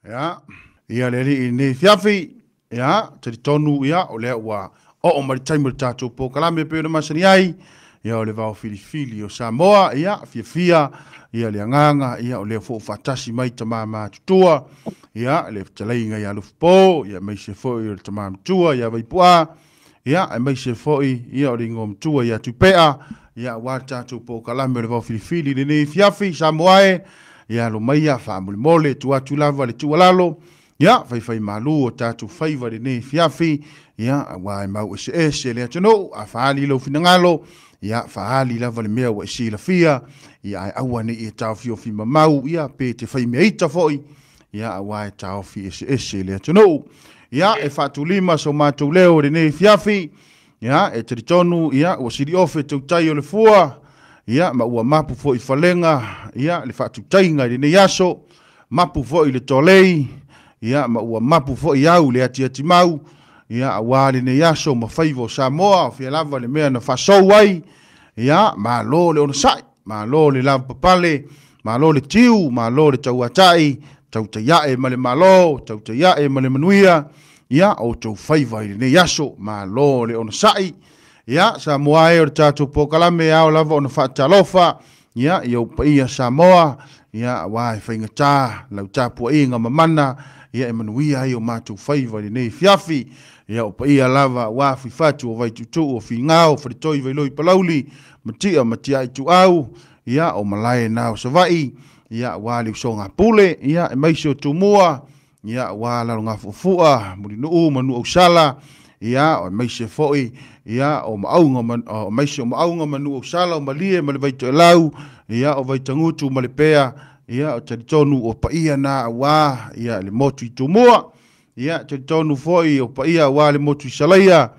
Ia, ia le alii i lenei afiafi, ia, talitonu, ia, o lea ua oo mai le taimi o le tatou polokalame e pei ona masani ai, ia, o le vao filifili o Samoa, ia, fiafia, ia, le agaga, ia, o lea foi ua faatasi mai tama matutua, ia, le fetalaiga ia Lufupo, ia, aemaise foi o le tama matua ia Vaipu'a, ia, aemaise foi, ia, o le igoa matua ia Tupea, ia, aua le tatou polokalame o le vao filifili i lenei afiafi, Samoa e, ia alo maia faamolemole tuu atu lava le tuualalo, ia faifaimalu o tatou faiva i lenei afiafi, ia aua e mau eseese le atunuu, a faaali lou finagalo, ia faaali lava le mea ua e silafia, ia ae aua ne i e taofiofi mamau, ia pe te faimea ita foi, ia aua e taofi eseese le atunuu. Ia e faatulima so matou leo i lenei afiafi, ia e talitonu, ia ua siliofe tautai o le fua, ia ma ua mapu foi falega, ia le faatutaiga i lenei aso, mapu foi le tolei, ia ma ua mapu foi au le atiatimau, ia aua lenei aso ma faiva o Samoa, o fia lava le mea na faasou ai, ia malo le onosai, malo le lavapapale, malo le tiu, malo le tauatai, tautaiae ma le malo, tautaiae ma le manuia, ia outou faiva i lenei aso, malo le onosai. Ia, Samoa e o le tatou polokalame ao lava ona faatalofa, ia, i ou paia Samoa, ia, aua e faigata lau tapuaiga mamana, ia e manuia ai o matou faiva i lenei afiafi. Ia, o paia lava aua fuifatu o Vaituutuu, o Finao, Faletoi, Vailoi, Palauli, Matia, Matia Ituau, ia, o malae na o Savaii, ia, aua le usoga pule, ia, aemaise o Tumua, ia, aua Lalogafuafua, Mulinuu, Manuausala, ia, aemaise foi, ia, o Maauga, aemaise o Maauga, Manuausala, o Malie ma le Vaitoelau, ia, o Vaitagutu ma le Pea, ia, o talitonu o paia na aua, ia, le motu i Tumua, ia, talitonu foi o paia aua le motu i Salaia,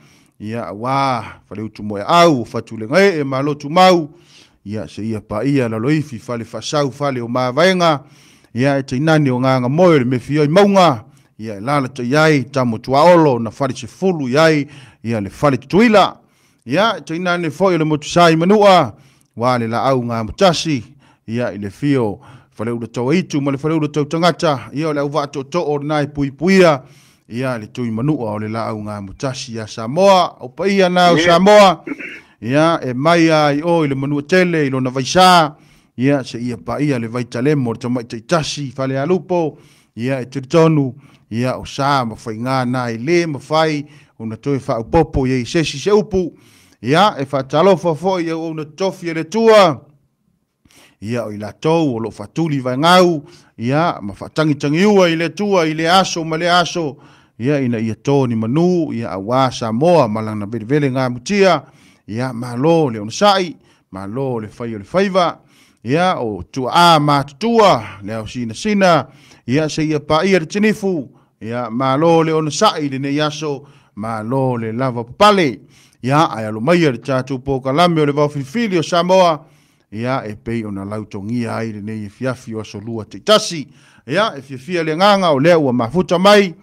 ia, aua Faleutu Moeau, o Fatulegae, Malo Tumau, ia, se ia paia laloifi, fale faasau, fale o Mavaega, ia, e tainane o Gagamoe, le mefio i mauga, ia, e lalata i ai tamo tuaolo, na fale sefulu i ai, ia, le fale tutuila, ia, e tainane foi o le motu sa i Manua, ua le laau ngā mutasi, ia, i le fio faleula tauaitu ma le faleula tautangata, ia, o le auvaa tootoo o lena e puipuia, ia, le tui Manua o le laau ngā mutasi ia Samoa, o paia na o Samoa, ia, e mai a i o i le manua tele, i lona vaisā, ia, se ia paia le vaitalemo, le tamaitaitasi, fale alupo, ia, e talitonu, ia, o sa ma faigā na i le mafai, ona toe faaupopo ia i sesi se upu, ia, e faatalofa foi i auauna totofi e le Atua, ia, o i latou o loo faatuli vaegau, ia, ma faatagitagiua i le Atua i le aso ma le aso, ia, ina ia to ni manu, ia, aua Samoa ma lana velevele gamutia, ia, malo le onosai, malo le fai o le faiva, ia, o tuaa matutua, le au sinasina, ia, se ia paia le tinifu, ia, malo le onosai i lenei aso, malo le lava papale, ia, ae alo maia le tatou polokalame o le vao filifili o Samoa, ia, e pei ona lautogia ai lenei afiafi o aso lua taitasi, ia, e fiafia le agaga o lea ua mafuta mai,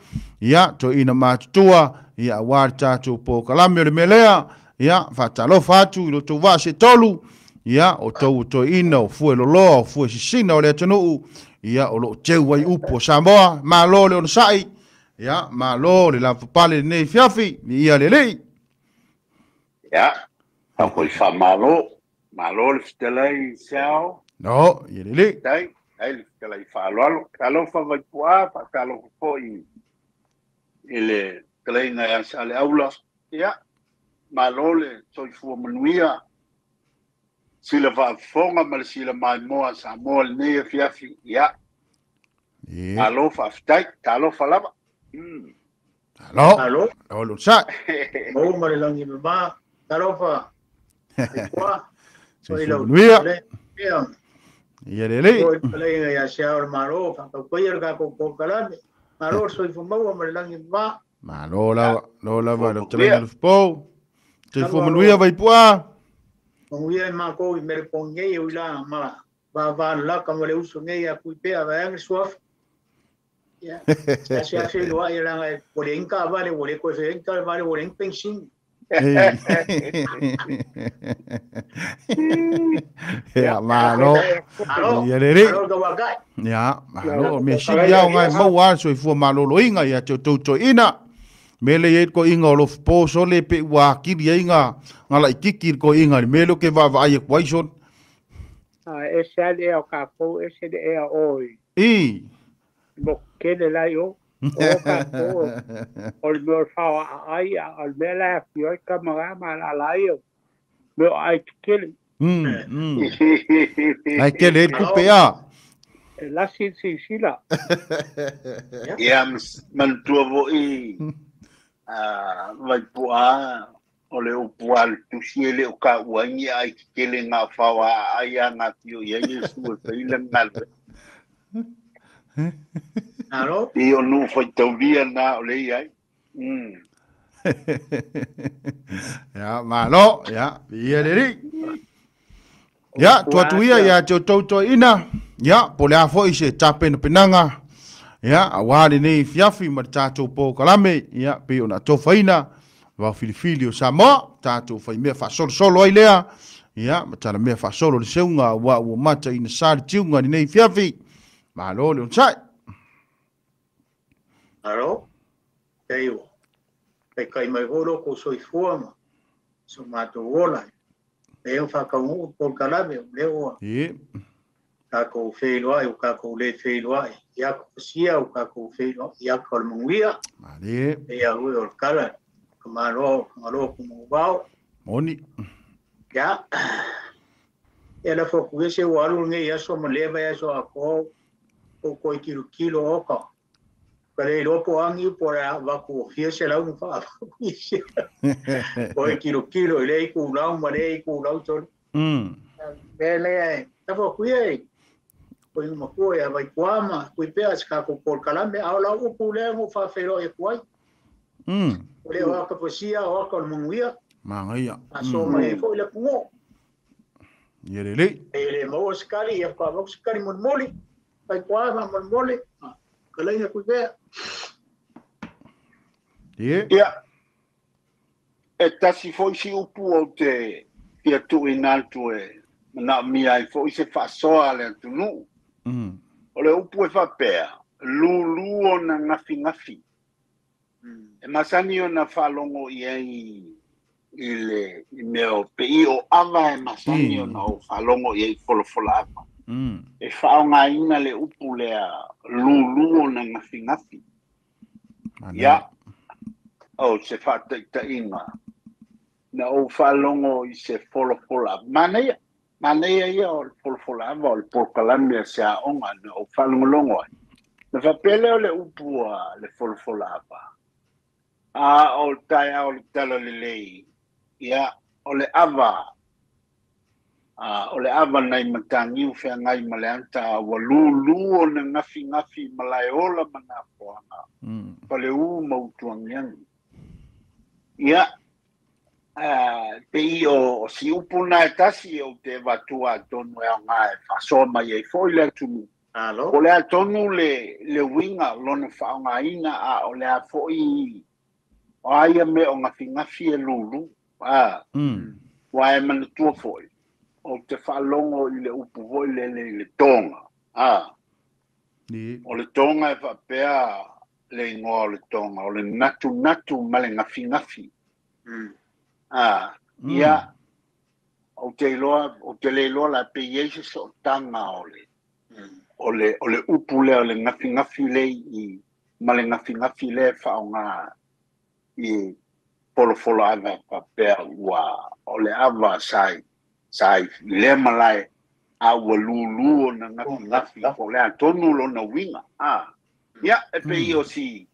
ia, toeaina matutua, ia, aua le tatou polokalame o le mea lea, ia, faatalofa atu i lo outou vaa se tolu, ia, o tou toeaina o fue loloa, o fue sisina o le atunuu, ia, o loo teu ai upu o Samoa, malo le onosai, ia, malo le lavapapale lenei afiafi, viia le Alii. Ia, foi faamalo, malo le fetalai Seao. No, ia le Alii. Tai, ai le fetalai faaaloalo. Talofa Vaipu'a, faatalofa foi i le fetalaiga ia Saleaula. Ia, malo le soifua manuia, sila faafofoga ma le sila maimoa Samoa lenei afiafi. Ia, malo faafetai, talofa lava. Alo, alo, alo, sa. Mau ma le lagi mama, talofa. Vaipu'a. Soifua manuia. Ia le Alii. Oi fetalaiga ia Seao le Malo, faataupaia le tatou polokalame. Malo le soifua maua ma le lagi mama. Malo lava, lo lava le fetalaiga Lufupo. Soifua manuia Vaipu'a. Manuia i matou i Melbourne nei o ila ma vava laka ma le uso nei a Kuipea vaeane suafa. Ia, se ase loa ia langa o le inka vale o le ko se inka vale o le pensin. Ia, malo. Ia lele. Ia, malo. Me sili au ngai maua le soifua malōlōina ia te outou toeaina. Me le iai le koiga o lofopo sole pe ua akili ai ga laʻikiki i le koiga i le mea lea ou ke vaavaai aku ai sole. A ese a le ea o kākou, ese le ea o i. I. Moku tele la i o. O kākou o le mea o le fao aai, a o le mea la e afio ai tama ma alaala ai o mea o aai tetele. Ai tele ai le tupe a. E lasi le silasila. Ia, manatua foʻi Vaipuʻā o le upu a le tusi e le o kaʻua ai ni aai tetele na o fao aai a gafio i ai Iesu e fai lana galuega. Alo. I o nuu faitaulia na o le i ai. Ia, malo, ia, ia le alii. Ia, tuu atu ia ia te outou toeaina, ia, po o le a foi se tapenapenaga, ia, auā lenei afiafi ma le tatou polokalame, ia, pei ona atofaina, vao filifili o Samoa, tatou faimea faasolosolo ai lea, ia, ma talamea faasolo le seuga auā ua mata ina sa le tiuga i lenei afiafi. Malo le onosai. Malo. Faafetai ua taita'i mai foi lo kou soifua ma so matou ola. Lea ua faataunuu le polokalame, o lea ua tatou feiloai, ua tatou le feiloai i ata fasia, ua tatou feiloai i ata o le manuia. Malie. E ia ui o le tala, ka maloa o Fagaloa Tumau. Moni. Ia, e lafo atu ia se ua alu lenei aso ma lea vaiaso atoa o toe tilotilo oka. Ka le iloa po o agi po o le a avatu ua fia selau na faavatu isi. O e tilotilo i lea itulau ma lea itulau sole. Mea lea e lafo atu ia i koina matua ia Vaituā ma Tuipea se tatou polokalame, a o lau upu lea na ou faafeiloai atu ai. O le o ata fasia o ata o le manuia. Manaia. Faasoa mai ai foi le atunuu. Ia lelei. E le maua se tali, ia faatoa avatu se tali mulimuli. Vaituā faamolemole, fetalaiga Tuipea. Ie. Ia, e tasi foi si upu ou te fia tuuina atu e manaomia ai foi se faasoa a le atunuu. O le upu e faapea, lūlū ona gafigafi. E masani ona faalogo i ai i le i mea o pei o ava e masani ona ou faalogo i ai i folafola ava. E faaaogaina le upu lea lūlū ona gafigafi. Ia, o se faataitaiga, na ou faalogo i se folafola ava. Manaia, manaia ia o le folafola ava o le polokalame a se aoga na ou faalogologo ai. Na faapea lea o le upu a le folafola ava, a o le taeao o le talalelei, ia, o le ava, a o le ava nai Mataniu feagai ma le ata a ua lūlū ona gafigafi ma laeola ma nafoaga, Faleu ma Utuagiagi. Ia, pei o si upu na e tasi ou te avatua atonu e aoga e faasoa mai ai foi le atunuu. Alo. Po o le a tonu le le uiga lona faaaogaina a o le a foi o a ia mea o gafigafi e lūlū. A, aua e manatua foi, ou te faalogo i le upu foi lele i le toga. A, o le toga e faapea le igoa o le toga, o le natunatu ma le gafigafi. A, ia, ou te iloa, ou te le iloa la pe i ai se sootaga o le, o le, o le upu lea o le gafigafi lea i, ma le gafigafi lea e faaaoga i folafola ava e faapea ua o le ava sa i sa i lea malae a ua lūlū ona gafigafi po o le a tonu lona uiga. A, ia, e pei o si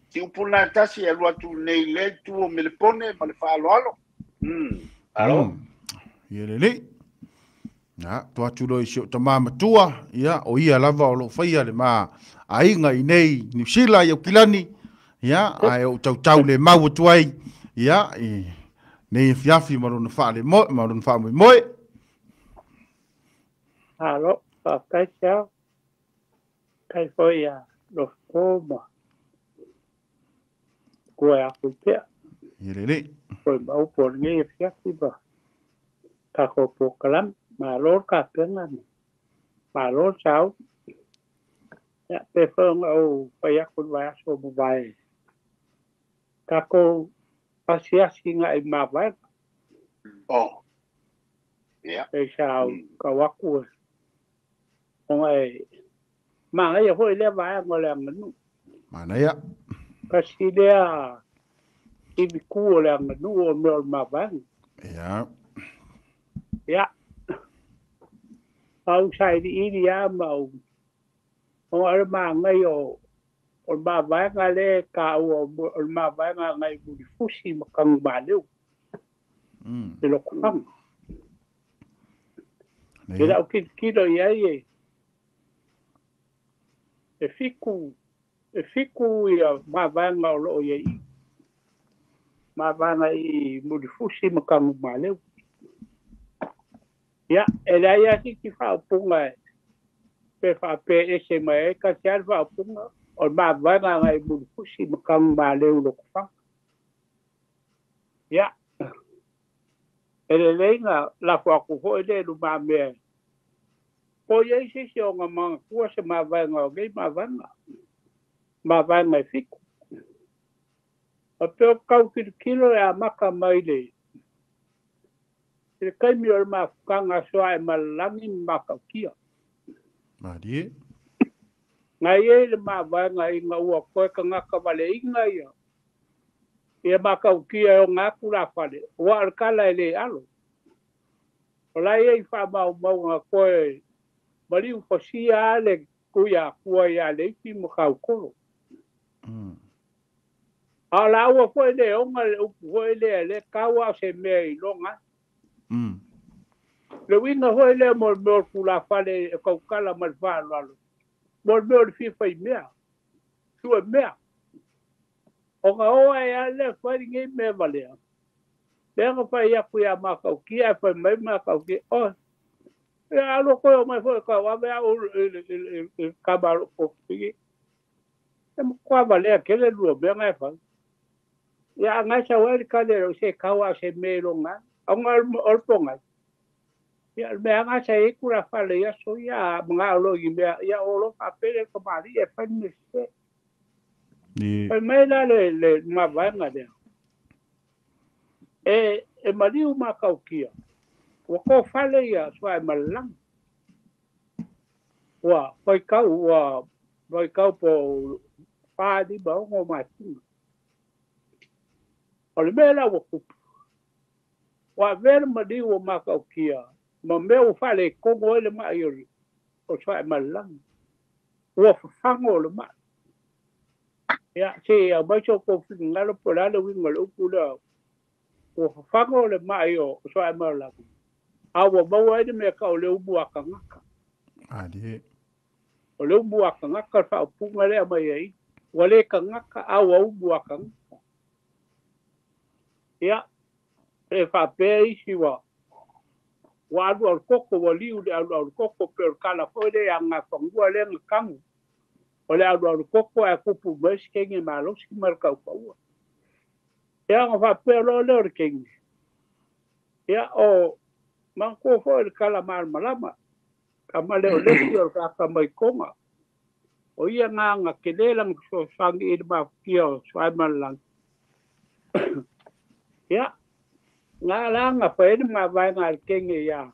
si upu lena e tasi e alu atu nei i lea itu o Melepone ma le faaaloalo. Alo. Ia lelei. Ia, tuu atu loa i si ou tamā matua, ia, o ia lava o lo o faia le ma aiga i nei Niu Sila i Aukilani, ia, ae ou tautau le mau atu ai, ia, i nei afiafi ma lona faalemoe, ma lona faamoemoe. Malo, faafetai Seao. Faafetai foi ia Lofopo ma Kua ia Tuipea. Ia lelei. foi ma upu o lenei afiafi ma tatou polokalame. Malo le tapena ma malo le sauni. Ia, pei foi ona ou fai atu i le vaiaso ua mavae, tatou asiasi agai i mavaega. Oh. Yeah. Pei sa ou tau atu ona e manaia foi lea vaega o le aganuu. Manaia. Tasi lea ivitu o le aganuu o mea o le mavaega. Ia. Ia. Au sailiili lava ma ou ona o le manaia o le mavaega lea e taua o le mavaega agai Mulifusi ma Tanumaleu i Lotofaga. I lau tilotilo i ai e 7 ia mavaega o lo o i ai i mavaega i Mulifusi ma Tanumaleu. Ia, e leai lava siti faaupuga pe faapea ese mai ai, tasi lava le faaupuga o le mavaega agai Mulifusi ma Tanumaleu i Lotofaga. Ia, e lelei na lafo atu foi lea i lumamea po o i ai se isi o ona manatua se mavaega o nei mavaega, mavaega e 7. A pei o tau tilotilo e amata mai le taimi o le mafutaga a Sooaemalelagi ma Matautia. Malie. Na i ai le mavaega ina ua toe tagata valeina ia ia Matautia e ona atu lafale, ua o le tala e le alo. O la e i ai faamaumauga toe maliu fasia le Tuiatua ia Leifi ma Tautolo. A o la ua foi le ona le upu foi lea le tau a o se mea i loga. Le uiga foi lea mo le mea o le tulafale e tautala ma le faaaloalo, mo le mea o le fia faimea, sue mea. Ona o ai lava lea fai lenei mea valea. Lea na fai atu ia Matautia, ae fai mai Matautia, oi, ia alu koe o mai foi kau ave au i kama o piki. E matua valea tele lua mea ngai fai. Ia ngai sa wai ka le o se kau a se me lo nga. Ona o le ponga. Ia le mea ngai sa e kura fale ia so ia mga o lo i mea ia o lo ka pele ka mari e fai me se. Fai mai la le mavaega lea. E maliu Matautia. Ua ko fale ia Sooaemalelagi. Ua faikau po 4, 5, 6 masina. O le mea la ua kupu. Ua avea le maliu o Matautia ma mea ua faaletonu ai le mai o Sooaemalelagi. Ua fafago o le mai. Ia, se aumai so kou finagalo po o le a le uiga o le upu lea. Ua fafago o le mai o Sooaemalelagi. A ua maua ai le mea ka o le umu a kangaka. O le umu a kangaka le faaupuga lea mai ai. Ua le kangaka a ua umu a kangaka. Ia, e faapea isi ua alu au le koko, ua liu le alu au le koko, pe o le kala foi le a ngafagua lea na kagu. O le alu au le koko ae kupu mai se kenge malosi ma le kaukaua. Ia, ona faapea loa lea o le kenge. Ia, o manatua foi le kala malamalama. Ka male o lesi o le kaka mai konga. O ia ngā ke le langa fesoasoani i le mafutia o Sooaemalelagi. Ia, ngā langa fai le mavaega a le kenge ia.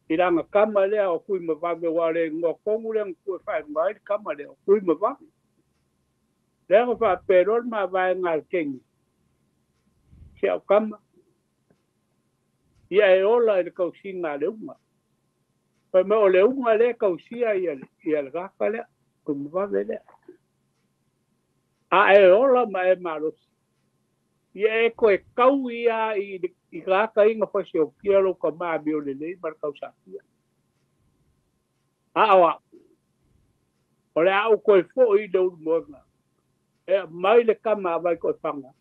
I langa kama lea o kui mavave wa le ngoa kongu lea ngā kue whae ngā i le kama lea o kui mavave. Lea nga whaapero le mavaega a le kenge. Si au kama. Ia e ola i le kausinga a le unga. Fai mai o le unga lea kausia ia le kaka lea, kui mavave lea. A e ola ma e malosi. Ia e koe kau ia i kaka inga fasi o kia lo ka maami o le lei ma le kausafia. A oa, o le au koe fo i le ulu moenga. E mai le kama a vai koe panga.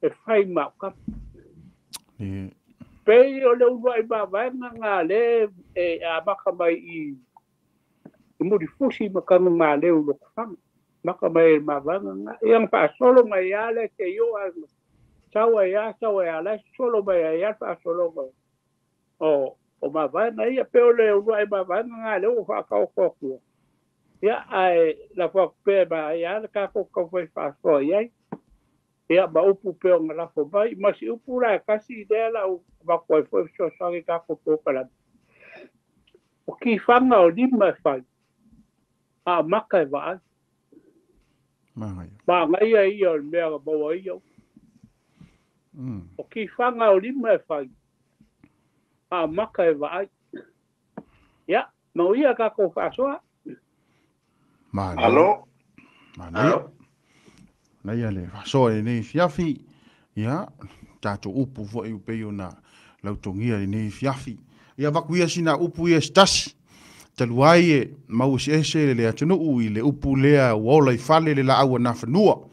E whai mau kama. Pei o le ulu ai mavaega ngā le e a maka mai i Mulifusi ma Tanumaleu Lotofaga. Maka mai e mavaega ngā. Ia nga whaasolo mai a le te io a Sau ai a, sau ai a, la e sosolo mai ai lava le faasologa o mavaega ia. Pei o le uluai mavaega lena lea ua faataoto atu. Ia, ae lafo atu pea e maea lava le tatou taumafai faasoa i ai. Ia, ma upu pei ona lafo mai. Ma si upu la e tasi lea la ua avatu ai foi fesoasoani i tatou polokalame. O tifaga o lima e fai, a o maka e vaai. Manaia ia o le mea na maua ai ia upu. O tifaga o lima e fai, a o maka e vaai. Ia, manuia tatou faasoa. Malo. Manaia. Manaia le faasoa i lenei afiafi. Ia, tatou upu foi pei ona lautogia i lenei afiafi. Ia, avatu ia sina upu ia se tasi. Talu ai e mau eseese le atunuu i le upu lea ua ola i fale le laau a Nafanua.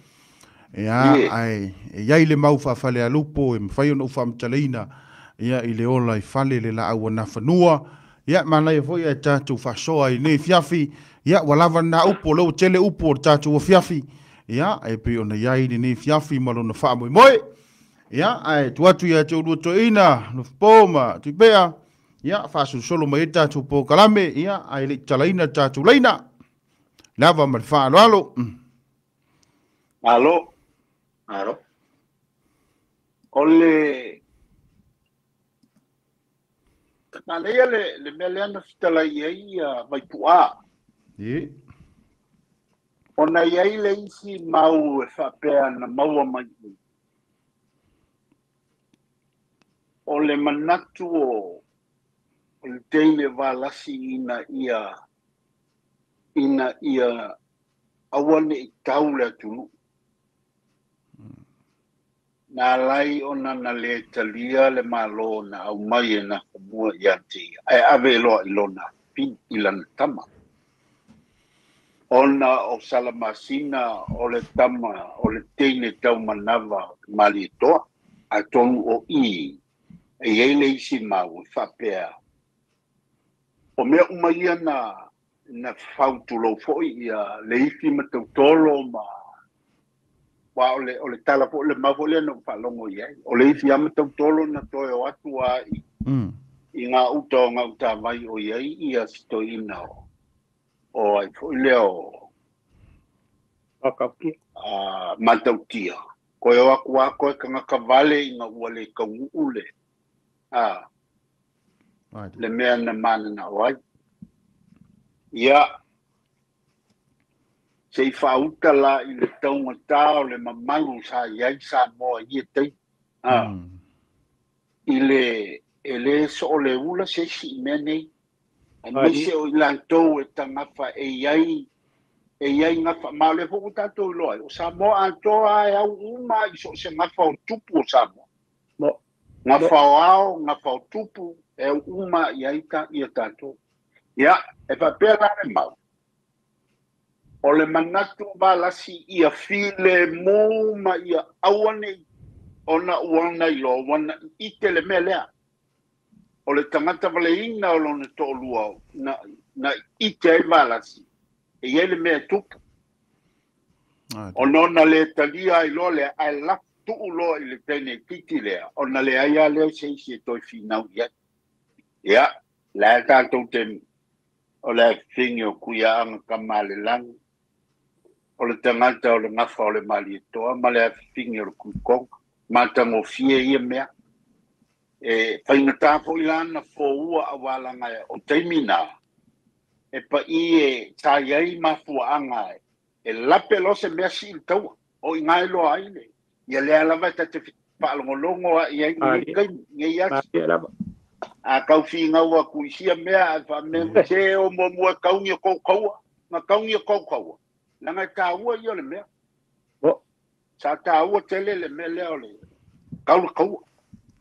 Ia, ae e i ai le mau faafalealupo e mafai ona ou faamatalaina ia i le ola i fale le laau a Nafanua. Ia, manaia foi ae tatou faasoa i lenei afiafi. Ia, ua lava lena upu, o lea ua tele upu o le tatou afiafi. Ia, e pei ona i ai lenei afiafi ma lona faamoemoe. Ia, ae tuu atu ia te oulua toeaina, Lofipo ma Tuipea, ia, faasolosolo mai ai le tatou polokalame, ia, ae le i tatalaina le tatou laina. Lava ma le faaaloalo. Malo. Malo. O le manaia le mea lea na fetalai i ai ia Vaipu'a. Ie. Ona i ai le isi mau e faapea na maua mai i. O le manatu o le teine Valasi ina ia aua ne i tau le atunuu. Na alai ona na le talia le Malo na aumai e Nafanua ia te ia, ae ave loa i lona pili i lana tama. Ona o Salamasina o le tama o le teine taumanava o le Malietoa, atonu o i e i ai le isi mau e faapea. O mea uma ia na fautulou foi ia le ifi ma tautolo ma aua o le tala foi le mau foi lea na ou faalogo i ai. O le ifi lava ma tautolo na toe o atu lava i gauta o gautavai o i ai ia si toeaina o ai foi lea o Matautia. Matautia. Koe o atu lava koe tagata vale ina ua le taunuu le le mea na mananao ai. Ia, se i faauta la i le taugata o le mamalu sa i ai Samoa i ia taimi. I le e le sooleula se isi i mea nei. Aemaise o i latou e tagafa e i ai e i ai gafa. Ma o lea foi ua tatou iloa ai, o Samoa atoa e au uma i so o se gafa o tupu o Samoa. Gafa o ao, gafa o tupu, e au uma i ai ia tatou. Ia, e faapea la le mau. O le manatu o Valasi ia filemu ma ia aua ne i ona ua na iloa, ua na ite le mea lea. O le tagata valeina o lona toalua na ite ai Valasi, e i ai le mea e tupu. Ona ona le talia ai loa lea, ae lafu tuu loa i le teine itiiti lea, ona leai lava lea o se isi e toe finau i ai. Ia, la e tatou te o le afifine o Kuiaaga Tamalelagi, o le tagata o le gafa o le Malietoa ma le afifine o le Tuitoga. Matagofie ia mea. E faigata foi la na foua aua laga o taimi na, e pa'i e sa i ai mafuaaga e lape loa se mea sii le taua. O i ina e iloa ai le ia lea lava e ta te faalogologo lava i ai lenei taimi, lenei aso. A tau finau atu i sia mea ae faamea se o muamua e tauni o tou taua, na tauni o tou taua, leaga e taua ia o le mea. Sa taua tele le mea lea o le tau le taua.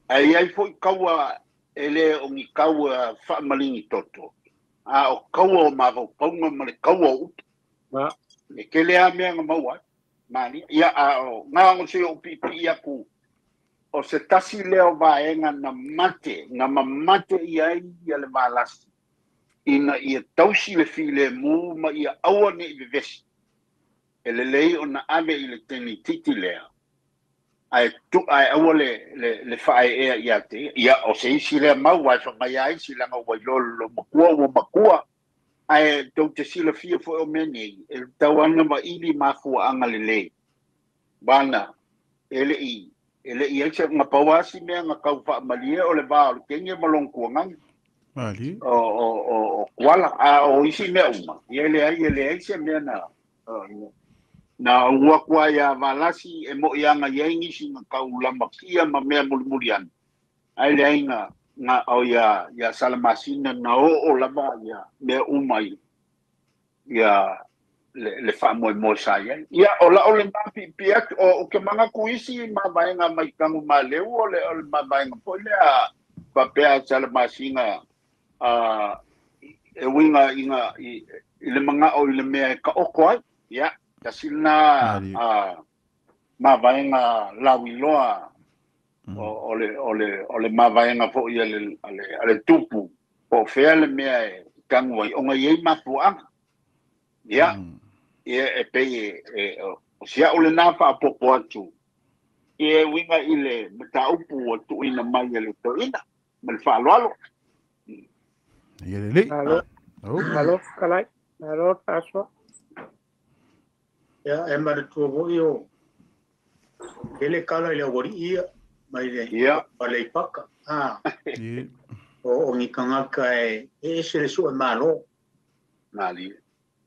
Ae i ai foi taua e le o ni taua faamaligi toto, a o taua o mafaufauga ma le taua o upu. E tele lava mea na maua ai. Malia. Ia, a o na o se ou piipii atu, o se tasi lea o vaega na mate, na mamate i ai ia le Valasi, ina ia tausi le filemu ma ia aua ne i vevesi. E lelei ona ave i le teine itiiti lea, Ae tu ae aua le faaeea ia te ia o se isi lea mau ae fai mai a isi leaga ua iloa e lou matua ua matua ae tou te silafia foi o mea nei e tatau lava ona vaili mafuaaga lelei bana e le'i e le'i ai se na pau lava si mea na tau faamalie o le va o le teine ma lona tuagaga Mali. o Kuala a o isi mea uma ia e leai e leai se mea na na ou atu ai ia Valasi e mo'i aga i ai nisi na tau lamatia ma mea mulimuli ane ae leai na na o ia ia Salamasina na oo lava ia mea uma i ia le faamoemoe sa i ai. Ia o la'o lenā piipii atu o ou te manatu isi mavaega mai Tanumaleu o le mavaega foi lea faapea Salamasina a e uiga i i le mana'o i le mea e taoto ai. Ia tasi lenā Mali. a mavaega lauiloa o le mavaega foi a le tupu po o fea le mea e tanu ai ona e i ai mafuaaga. Ia ia e pei e o si a'u lenā faaopoopo atu e uiga i le mataupu ua tuuina mai e le toeaina ma le faaaloalo. Ia lelei. Malo, Oh. malo fetalai, malo le faasoa. Ia e manatua foi o tele kala i le auali'i ia mai le Ia Aleipaka. A Ia. o ni tagata e ese le sue malo. Malie.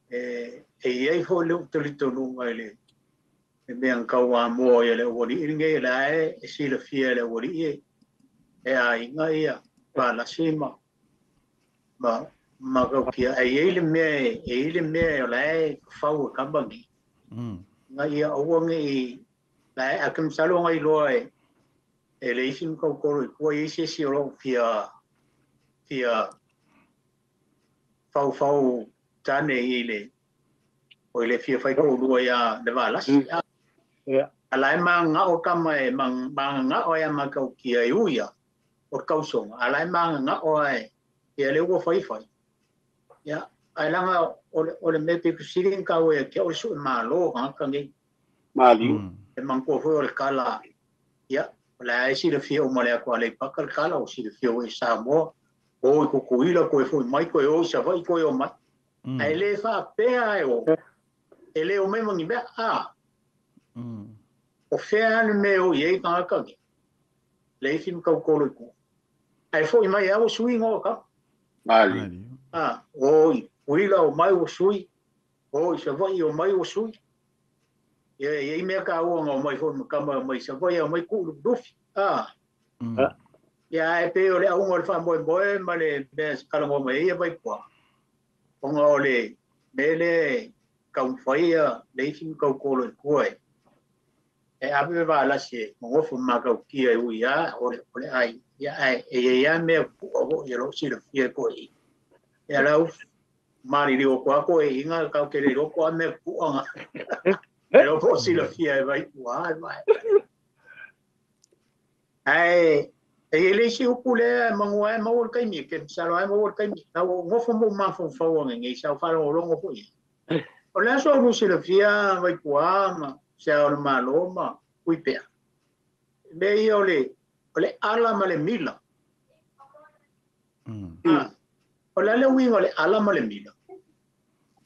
E i ai foi le talitonuga i le mea na tauamoa ia le auali'i lenei la e silafia e le auali'i e aiga ia Valasi ma kaukia e i ai le mea e i ai le mea o la e fafau e kama nei nga ia aua nei la e a ke masalo ngai loa e le isi makaukolo i tua i se isi o loo fia faufau tane i le o i le fia fai to'alua ia le Valasi. Ia. A la e magaga'o kama e magaga'o ai a makaukia e uia o le kausoga a la e magaga'o ae ia le ua faifai ia ae laga o le mea pipusili na kau e ke o le su'e mālō tagata nei. Malie. E manatua foi o le kala ia o le a e silafia uma le atu Aleipaka le kala o silafia oi Samoa o i Kukuila koe fo'i mai koe o i Sava'i koe o mai ae lē faapea e o e lē o mai ma ni mea a o fea le mea o i ai tagata nei le isi makaukolo i tua ae fo'i mai a ua sui igoa o kama. Malie. Mali. A o i Kuila o mai ua sui o i Sava'i o mai ua sui ia e i mea kaua nga o mai foi ma kama mai Sava'i o mai ku'u lufilufi a ia e pei o le auga o le faamoemoe ma le mea kalagoa mai ai ia Vaipua ona o le mea lea taumafai le isi makaukolo i tua e ave le Valasi e magofo ma makaukia e ui a o le ai ia ae e iai a mea pu'a fo'i e loo silafia e koe ia lau maliliu atu a koe iga kau ke le iloa po a mea pu'a ga e loo po silafia e Vaipua ai mai ae e i le isi upu lea e magua ai maua le taimi ke masalo ai maua le taimi lau gofo mo mafaufau agegei sa faalogologo fo'i o le aso ulu silafia Vaipua ma se ao le malo ma ui pea mea ia o le ala ma le mila. O le ale uiga o le ala ma le mila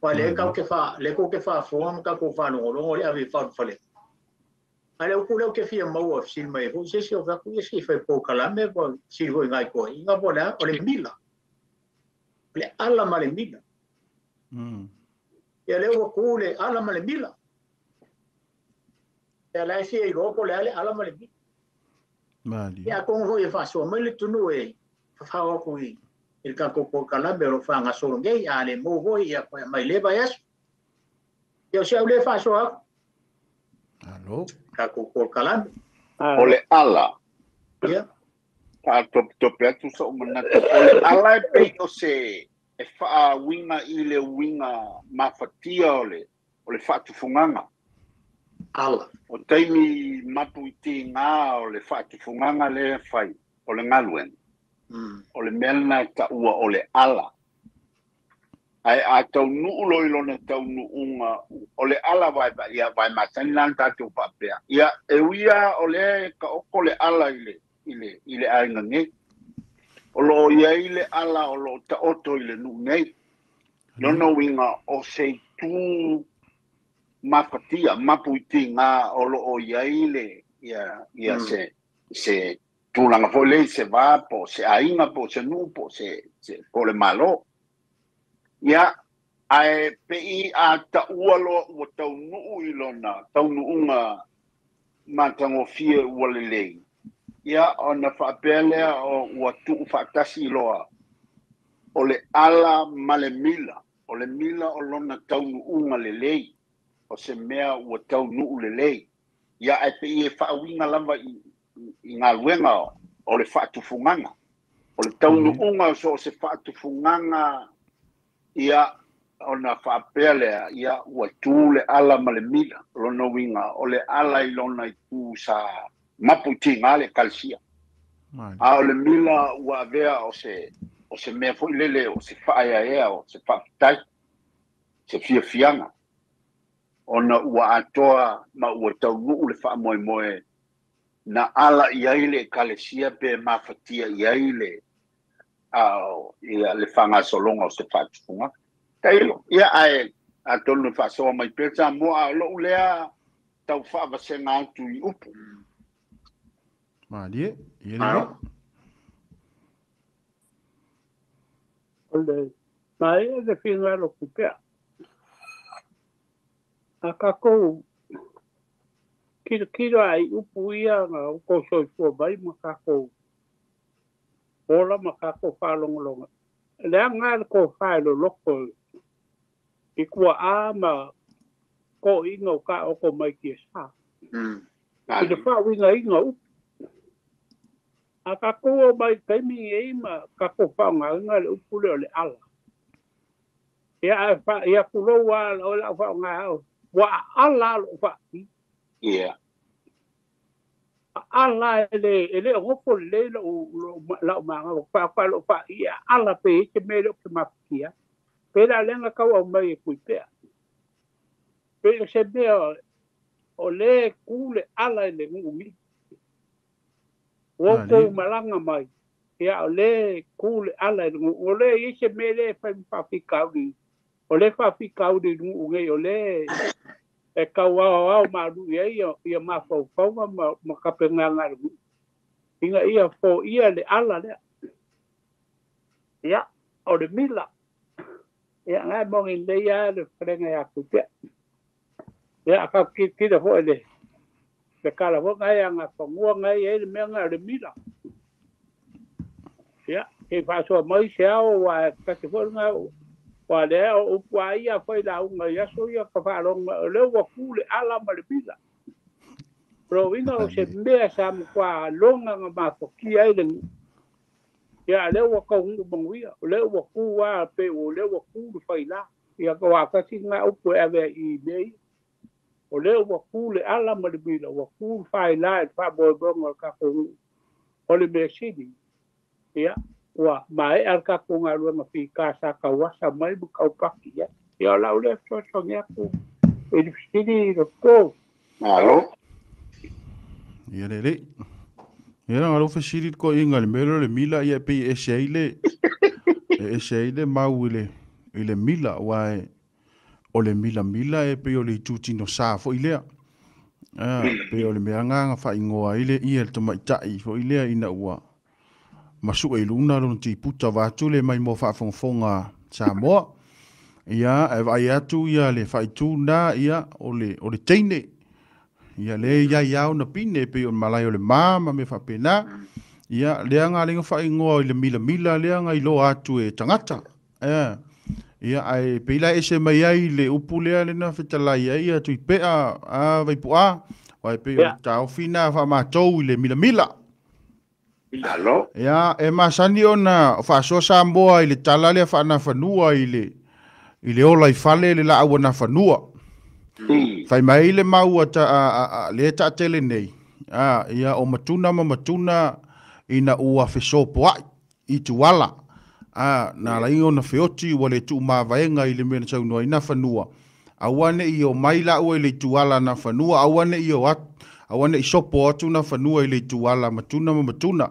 wa le kau ke fa le ko ke fa fo ma ka ko fa longolongo le ave fa fale ale upu leo ke fia maua fesili mai foi se isi o faku ia se fai polokalame po sili foi ngai koe inga po le o le mila o le ala ma le mila. Ia le ua ku le ala ma le mila ia la e fia iloa po le ale ala ma le mila. Mali. Ia kongo foi e faasoa mai le tunu e fafao aku i le tatou polokalame o lo faagasolo nei a le mou foi ia koe mai le vaiaso ia o se au le faasoa aku Alo. tatou polokalame. O le ala Ia. Faatopetope atu so'u manatu o le ala e pei o se e faauiga i le uiga mafatia o le faatufugaga. Ala. O taimi mapu i tigā o le faatufugaga lea fai o le galuega o le mea lena e taʻua o le ala. Ae a taunuu loa i lona taunuuga o le ala vai ia vai masani la ona tatou faapea, ia e ui lava o lea e taoto le ala i le i le i le aiga nei. O lo o i ai le ala o lo o taoto i le nuu nei. Lona uiga o se itu mafatia, mapuitiga o lo o i ai le ia ia se se tulaga foi lea i se va po o se aiga po o se nuu po o se se po o le Malo. Ia, ae pei a taua loa ua taunuu i lona taunuuga matagofie ua lelei, ia ona faapea lea o ua tuufaatasi loa o le ala ma le mila, o le mila o lona taunuuga lelei, o se mea ua taunuu lelei. Ia ae pei e faauiga lava i i galuega o le faatufugaga. O le taunuuga o so o se faatufugaga, ia, ona faapea lea, ia, ua tu le ala ma le mila. O lona uiga, o le ala i lona itu sa mapu i tiga le Ekalesia. A o le mila ua avea o se, o se mea foi lele, o se faaeaea, o se faafetai, se fiafiaga, ona ua atoa ma ua taunuu le faamoemoe na ala i ai le Ekalesia pe mafatia i ai le ia le faagasologa o se faatufugaga. Tailo, ia ae atonu e faasoa mai pea Samoa, a o lou lea tau faavasega atu i upu. Malie, ia lelei. O le maea le finagalo pea. A kākou kilokilo ai upu ia na outou soifua mai ma kākou ola ma kākou faalogologo. Leaga le tofa e loloto i tuaa ma toeaiina o taoto mai tiasa. I le faauigaina o upu. A tatou o mai i le taimi lenei ma tatou faaaogaina le upu lea o le ala. Ia ae fa ia tulou lava o lau faaaoga au, ua aala lou faati. Ia. Aala e le e le o nofo lelei lou lau magalo fa lou faai e aala pe i ai se mea lea ou te mafatia ai. Pe la lea na tau aumai e Tuipea. Pe o se mea o lea e tu le ala i le nuu nei. Ua outou malaga mai, ia o lea e tu le ala i le nuu. O lea e i ai se mea lea e fai ma faafitauli, o lea e faafitauli i le nuu nei, o lea e tau aoao malu i ai ia mafaufauga ma tapenaga a le nuu, ina ia foia le ala lea. Ia, o le mila, ia na e moni lelei lava le fetalaiga ia Tuipea. Ia, a tatou tilotilo foi i le le tala foi na e agafanua na e i ai le mea na o le mila. Ia, se i faasoa mai se ao aua e tasi foi lena aua lea o upu lava ia fai lauga i aso ia ka faalogo mai o lea ua tu le ala ma le mila. O lona uiga o se mea sa matua loga na mafatia ai le nuu. Ia, a o lea ua taunuu manuia, o lea ua tu lava pei o lea ua tu le faila. Ia, aua tasi lena upu e ave ai i mea ia. O lea ua tu le ala ma le mila, ua tu le faila i le faamoemoega o le tatou nuu. O le mea sili, ia, ua maea le tatou galuega fita sa tauasa mai ma taupaki i ai. Ia, o lau lea fesoasoani atu i le fesili Dr. Malo. Ia lelei. Ia leaga lou fesili le toeaina i le mea lea o le mila, ia e pei e ese ai le, e ese ai le mau i le, i le mila, aua e, o le milamila e pei o le itutino sa foi lea. A, pei o le mea lena na faaigoa ai le ia le tamaitai foi lea ina ua masue i luna lona tiputa vaeatu le mai moa faafogafoga a Samoa. Ia, ae vaai atu ia le faaitu lena, ia, o le, o le teine. Ia, lea e i ai lava ona pine, e pei o le malae o le ma ma mea faapena. Ia, lea na ala ai ona faaigoa i le milamila lea na iloa atu e tagata. Ea. Ia, ae pei la e ese mai ai le upu lea lena fetalai ai ia Tuipea a Vaipu'a, aua e pei o le taofi na faamatou i le milamila. Malo. Ia, e masani ona faasoa Samoa i le tala lea faanafanua i le i le ola i fale le laau a nafanua. Fai mai le mau a ta a lea e taatele nei, a ia o matuna ma matuna ina ua fesopoai i tuala. A na ala ai ona feoti ua le tuumavaega i le mea na saunoa ai Nafanua, aua neʻi o mai laua i le ituala a Nafanua, aua neʻi o atu, aua neʻi sopo atu Nafanua i le ituala a Matuna ma Matuna.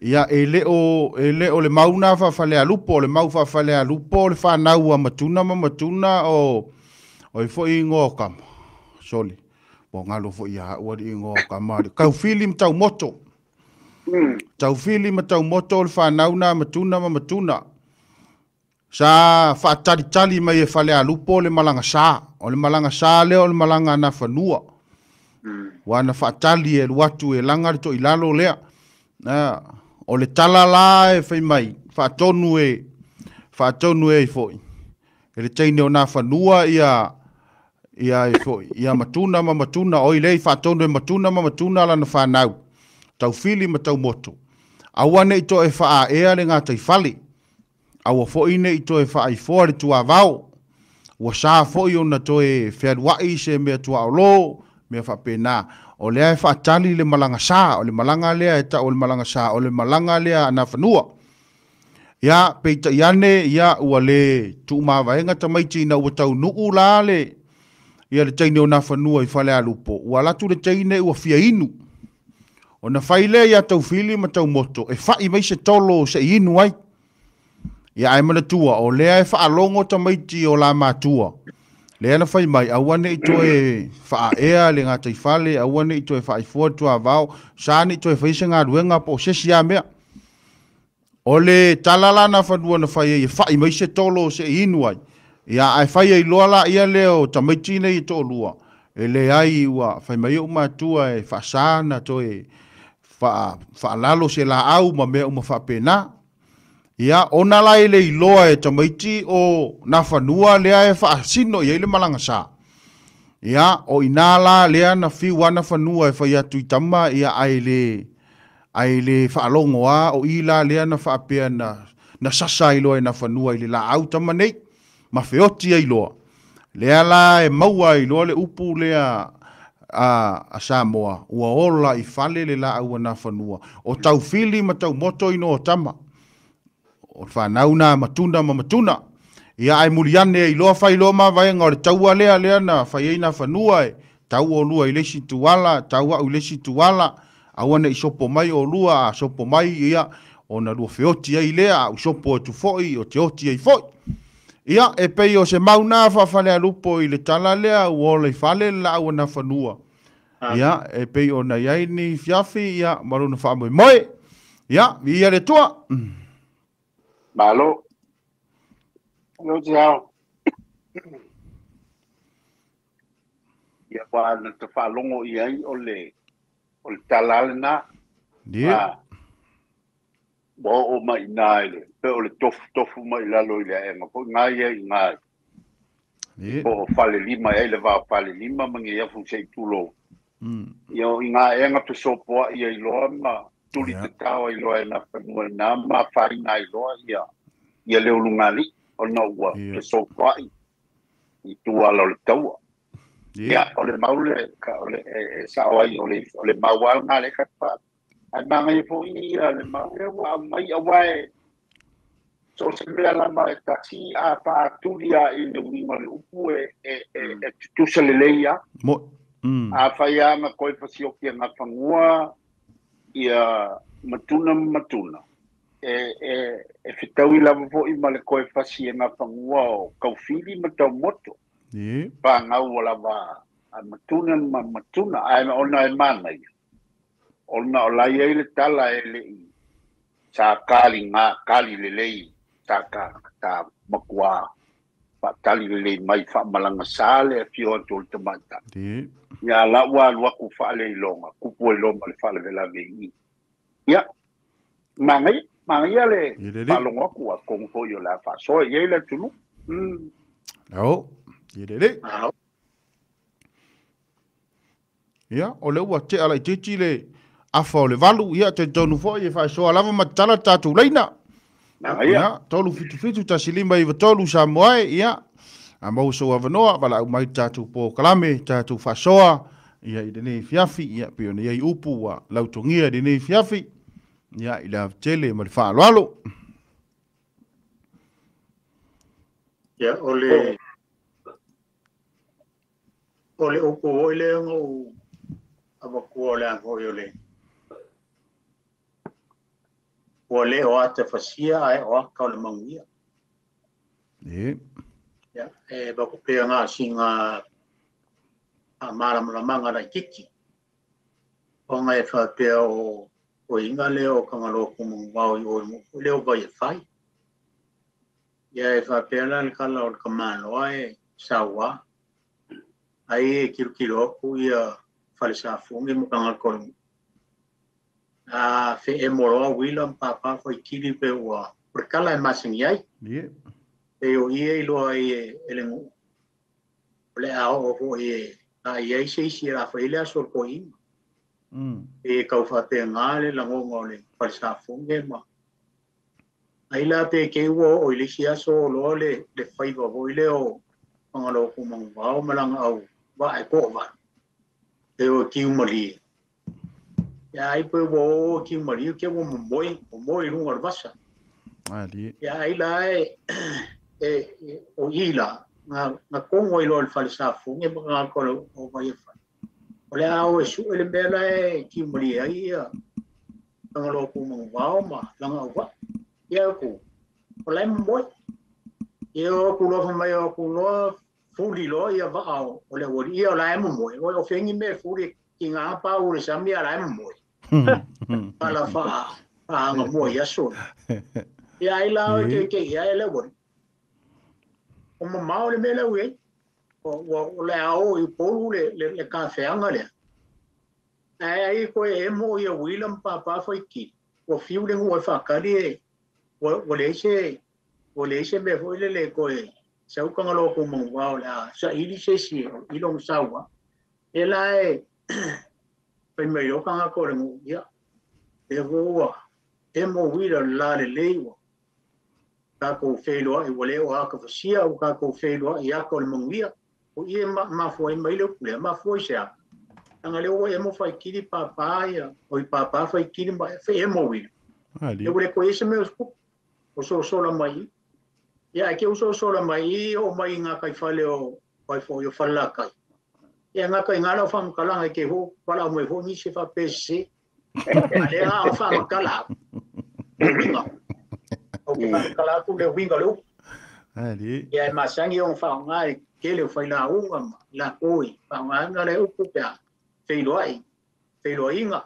Ia, e le o, e le o le mau na faafalealupo, o le mau faafalealupo o le fanau a Matuna ma Matuna o, o ai foi igoa o kama, sole, ua galo foi ia au alii igoa o kama, Taufili ma Taumoto. Taufili ma Taumoto o le fanau na Matuna ma Matuna. Sa faatalitali mai e Falealupo le malaga sa. O le malaga sa lea o le malaga a Nafanua. Ua na faatali e alu atu e laga le toilalo lea. O le tala la e fai mai, faatonu e, faatonu e ai foi e le teine o Nafanua ia, ia ai foi, ia Matuna ma Matuna, oi lea i faatonu e Matuna ma Matuna lana fanau, Taufili ma Taumoto. Aua neʻi toe faaea le gataifale, aua foi neʻi toe faaifoa le tuavao, ua sa foi ona toe fealuai se mea tuaolo, mea faapena. O lea e faatali le malaga sa, o le malaga lea e tau o le malaga sa, o le malaga lea a Nafanua. Ia, peitai ane, ia, ua le tuumavaega tamaiti ina ua taunuu la le, ia le teine o Nafanua i Falealupo, ua alu atu le teine ua fia inu. Ona fai lea ia Taufili ma Taumoto e fai mai se tolo se i inu ai. Ia ae manatua, o lea e faalogo tamaiti o la matua. Lea na fai mai, aua neʻi toe faaea le gataifale, aua neʻi toe faaifoa le tuavao, sa neʻi toe fai se galuega po o se isi lava mea. O le tala la Nafanua na fai ai e fai mai se tolo se i inu ai. Ia ae fai ai loa laia lea o tamaiti nei e toalua, e leai ua fai mai ou matua e faasa na toe faalalo se laau ma mea uma faapena. Ia, ona la e le iloa e tamaiti o Nafanua lea e faasino i ai le malaga sa. Ia, o ina la lea na fiu a Nafanua e fai atu i tama, ia ae le, ae le faalogo a, o i la lea na faapea na, na sasa ai loa e Nafanua i le laau tama nei, ma feoti ai loa. Lea la e maua ai loa le upu lea a Samoa, ua ola i fale le laau a Nafanua. O Taufili ma Taumoto inoa o tama. O le fanau na Matuna ma Matuna. Ia ae muli ane ai loa fai loa mavaega o le taua lea lea na fai ai Nafanua e tau olua i le isi tuala, tau au i le isi tuala, aua neʻi sopo mai olua, a sopo mai ia ona lua feoti ai lea, a ou sopo atu foi o te oti ai foi. Ia, e pei o se mau na faafalealupo i le tala lea ua ola i fale le laau a Nafanua. Ia, e pei ona i ai ni fiafi, ia, ma lona faamoemoe. Ia, viia le Atua. Malo. Alo te ao. Ia ua na te faalogo i ai o le o le tala lena. Ia. Ua oo mai i le pe o le tofu tofu mai lalo i le aega foi ngā ia i ngā. Ia. Po o fale lima e ai le vā fale lima ma ngi afu se i tulo. Ia o i ngā ega fesopoaʻi ai loa ma tuli tatao ai loa e Nafanua ina ma afaina ai loa ia ia le ulugalii ona ua fesopoaʻi i tua ala o le taua. Ia o le mau le ka o le e sao ai o le o le mau lava lena le ka fa ae magaia foi ia le mau lea ua aumai auā e so o se mea lava e tasi a faatuli a i le uiga o le upu e e e tutusa lelei a. Mo. Afai lava na toe fasioki e Nafanua ia Matuna ma Matuna, e e e fetaui lava foi ma le toe fasi e Nafanua o Taufili ma Taumoto. Pagau lava a Matuna ma Matuna, ae ona e manaia ona o la e i ai le tala e leʻi sa kali ngā kali lelei sa ka ta makuā faatali lelei mai faamalaga sa le afio atu o le tamaitai. Ia la ua alu aku faaleiloga kupu ai loa ma le faalavelave i i. Ia, manaia, manaia le faalogo atu atonu foi o le a faasoa i ai le atunuu. Ao, ia lelei. Ia, o lea ua tea laitiiti le afa o le 8, ia, talitonu foi e faasoa lava ma tatala le tatou laina. Ia, 377 1593 Samoa e, ia, a maua sou avanoa, valaau mai le tatou polokalame, tatou faasoa, ia, i lenei afiafi, ia, pei ona i ai upu ua lautogia i lenei afiafi, ia, i le avatele ma le faaaloalo. Ia o le upu foi lea na ou avatua o le a foi o le ua le o ata fasia ae o aka o le manuia. Ia, e vakupea gasiga faamalamalamaga laititi ona e faapea o iga lea o Tagaloa manuvao i o i nuu lea o vai e fai. Ia e faapea la le kala o le tamāloa e sauā ai e kilokilo aku ia falesafugi ma tagata o le nuu. A feemo loa uila ma pāpā faitili pe ua o le kala e masani ai. E o ia iloa ai e le nuu o le a oo foʻi e a i ai se isi e lafa i le aso o le toeaina. E tau faapegā le lagona o le falesafuge ma ai la pe ke ua oo i le isi aso o loa le faiva foi lea o Fagaloa manuvao ma laga au vaa e toavalu e o kiumalie. Ia ai pe ua o kiumalie ke ua momoe momoe i luga o le vasa. Ia ai la e o i la na kogo ai loa le falesafuge ma tagata o vai e fai. O le a o e suʻe le mea la e kiumalie ai ia Tagaloa manuvao ma laga au vaa. Ia ku o la e momoe. Ia o ku loa mai o ku loa fuli loa ia vaa o le aualiʻi ia o la e momoe. O fegi mea e fuli ki ngā pa o le sami a la e momoe. Pala faa faaga mua i aso. Ia ai la o ke ke ia e le aualiʻi. O mamao le mea lea ua i ai. O le a o i Upolu le kafeaga lea. Ae ai koe emo ia uila ma pāpā faitili. Ua fiu le nuu e faakali e ua leai se mea foi lele koe sau Tagaloa kou manuvao o le a saili se isi i lona saua. E la e fai mai loa tagata o le nuu ia lea foi ua emo uila le lalelei ua tatou feiloai ua le o ata fasia ua tatou feiloai i ata o le manuia. O i e mafua ai mai le upu lea, mafua i se a? Leaga lea ua emo faitili pāpā ia, o i pāpā faitili ma emo uila. E ua le toe i ai se mea o se tupu. O sosola mai. Ia ae ke u sosola mai i o mai ngā kai fale o ai foi o Falelatai. Ia ngā kai ngā lau whamakalaga e ke ho wala o mai ho ni se fa PSC. A lea o whamakala. Le winga. O ke whamakala atu le winga le upu. Ia e masangi o whaonga e kele o whai la unga ma la koi. Whaonga le upu pea. Wheiloai. Wheiloaiga.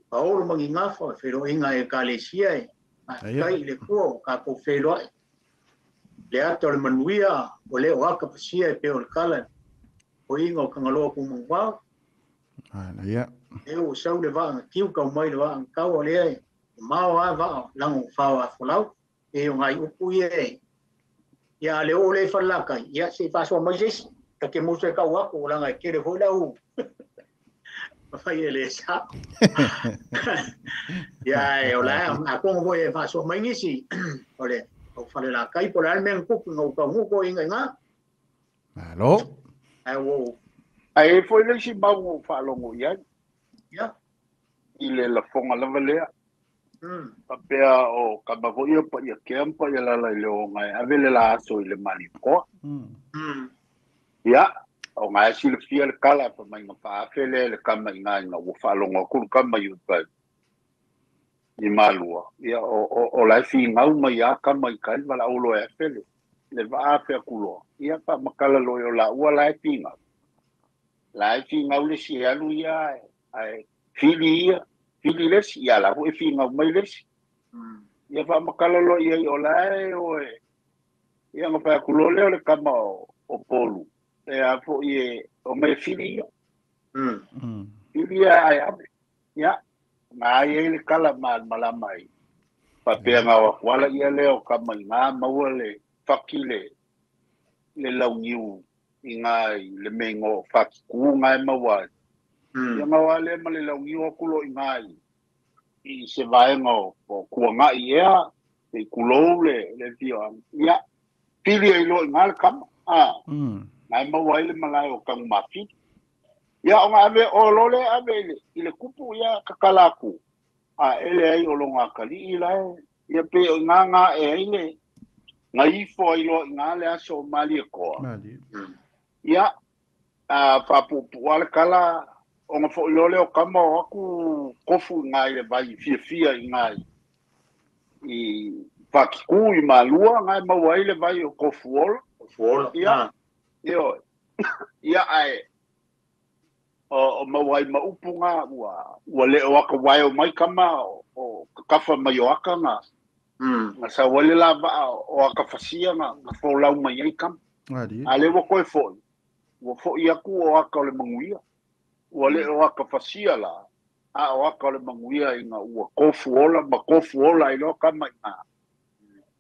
Paolo mangi ngafa. Wheiloaiga e kalesia e. Kai le kua o kākou wheiloai. Le ata o le manuia o le o aka pasia e pe o le kala o inga o Kangaloa ku manuvao. Ia. E o sau le vaa kiu kau mai le vaa kau o lea e mao a vaa lango fao a folau e o ngai upu ia e. Ia le o le falaka ia se faso mai se isi. Ta ke musu e kau aku o langa e kere foi lau. Fai e le sa. Ia e o la a kongo foi e faso mai nisi. O le o fale la kai po la le mea kupu ngau kau nguko inga inga. Malo. Ai wo. Ai foi le isi mau o faalogo i ai. Ia. I le lafoga lava lea. Faapea o kama foi ia paia kea ma paia lala i le oga e ave le la aso i le malipoa. Ia, o ngae silafia le kala fa mai nga faafe lea le kama i ngā ina ua faalogo aku le kama i utai i Malua. Ia, o la e figau mai a kama i kai valaau loa e afe le vaa afe aku loa. Ia, faamakala loa o laua la e figau. La e figau le si e alu ia ae fili ia, fili le isi, ia la foi e figau mai le isi. Ia faamakala loa i ai o la e o e ia nga fai aku loa lea o le kama o Polu. E a foi e o mai fili ia. Fili ia ae ave. Ia, nga ai ai le kala ma malama ai. Faapea nga o akuala ia lea o kama i ngā maua le faki le launiu i ngā i le mengo faki ku ngā e maua ai. Ia nga o ale ma le launiu aku lo i ngā i se vaenga o kuangai ea, te kulou le fio. Ia, pili ai lo i ngā le kama. Ah, ngai maua ai le malae o kangu mafili. Ia, o ngā ave, o lole ave i le kupu ia kakala aku. A ele ai o lo ngā kali i lae. Ia pe o ngā ngā e ai le Ngai ifo ai loa i ngā le aso o malie koa. Ia, a whapupu ale kala o ngā fo i leo kama o aku kofu i ngā i le vai fiafia i ngā i whakiku i malua ngai maua i le vai o kofu ola. Kofu ola. Ia, io. Ia ai o maua i maupu ngā ua leo aka waeo mai kama o kakafa mai o aka ngā. Nga sa wale la va o aka fasia nga folau mai ai kama. A le ua koe foi. Ua foi aku o aka o le manguia. Ua le o aka fasia la. A o aka o le manguia inga ua kofu ola ma kofu ola i loa kama inga.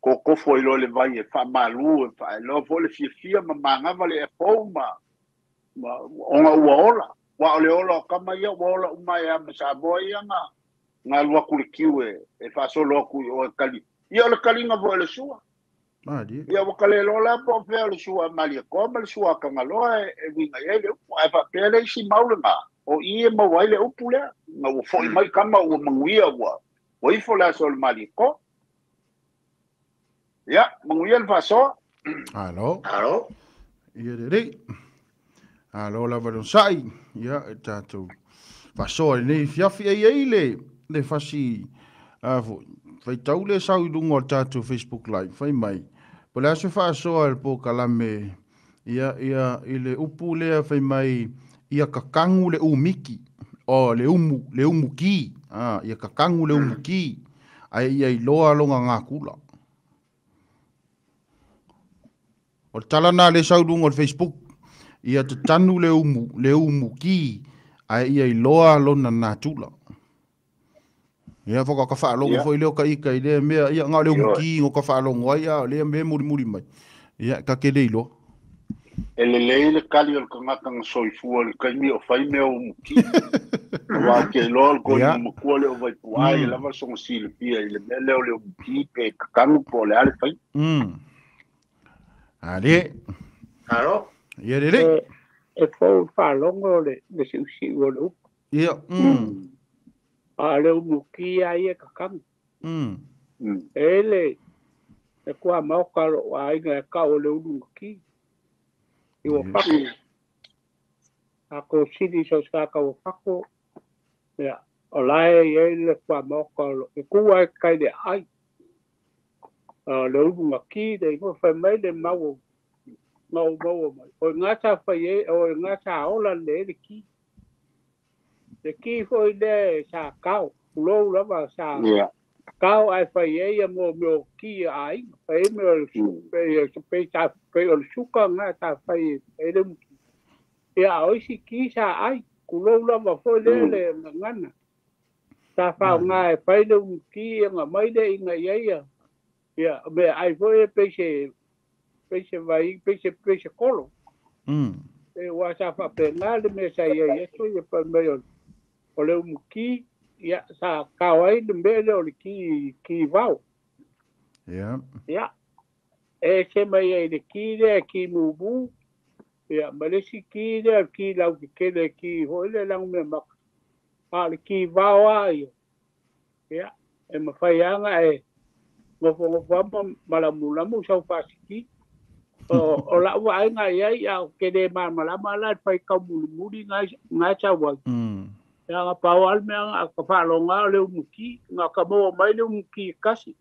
Ko kofu i loa le vai e wha malu e wha loa fo le fiafia ma mangava le e fou ma onga ua ola. Wa o le ola o kama ia ua ola umai a masaboa ia nga. Ngā lua kule kiu e whaasolo aku i oe kali. Ia o le kalinga vo e le sua. Ia wakale lola po fea le sua malia koa ma le sua kangaloa e winga ia le upu. Ai whapea le isi maule ngā. O i e maua le upu lea. Ngā ua foi mai kama ua manguia ua. Ua ifo le aso le malia koa. Ia, manguia le whaasoa. Alo. Alo. Ia re re. Alo la valon sai. Ia, e tātou. Whaasoa nei fiafi ai ai le. Le fasi fai tau le sau i lunga o tātou Facebook Live, fai mai. Po le aso whaasoa le pō kalame, ia, ia, i le upu lea fai mai, ia kakangu le umiki, o le umu ki, ia kakangu le umu ki, ai ia i loa longa ngā kula. O le talana le sau lunga o le Facebook, ia te tanu le umu ki, ai ia i loa lona nā tula. Ia whaka ka whaalongo fo i leo ka ika i lea mea, ia ngā leo muki ngō ka whaalongo ai, ia lea mea muri muri mai. Ia, ka ke lei loa. E le lei le kali o le kangaka ngā soifua le kaimi o whai mea o muki. Wā ke loa le koi makua le o vaipua i lava songa silapia i le mea leo leo muki pe kakangu po le ale whai. Ale. Alo. Ia le le. E fōu whaalongo le siusiu o le upu. Ia. A le umuki a ia kakangu. E le, e kua maoka lo a inga e kao le ulunga I ua whako. A ko sini so sa ka ua whako. Ia, o lae i e le kua maoka lo. E kua e kai le ai. A le ulunga ki, le ingoa whai mai le mau mau mai. O ngā tā whai e, o ngā tā ola le le ki. Le ki foi le sa kao, ulou lava sa kao ai fai e ia mo meo ki ai, fai meo le o le suka ngā ta fai e le muki. Ia o isi ki sa ai, kulou lava foi le le ngana. Sa whao ngā e fai le muki e ngā mai le inga ia ia. Ia me ai foi e peise vai, peise kolo. E wā sa whape ngā le me sa ia ia so ia pa meo o le umuki, ia, sa kao ai le mele o le ki vau. Ia. Ia. E se mai ai le ki lea, ki mumu, ia, ma le si ki lea, ki lau ki kele, ki hoi le langu mea maka. A le ki vau a ia. Ia, e mawhai anga e ngofo ngofo ama malamulamu sau whasiki. O la ua ai ngā ia ia o kele malama la whai kau mulimuli ngā chawai. Ia ngā pau al mea ngā ka whaalonga o le umuki, ngā ka maua mai le umuki kasi.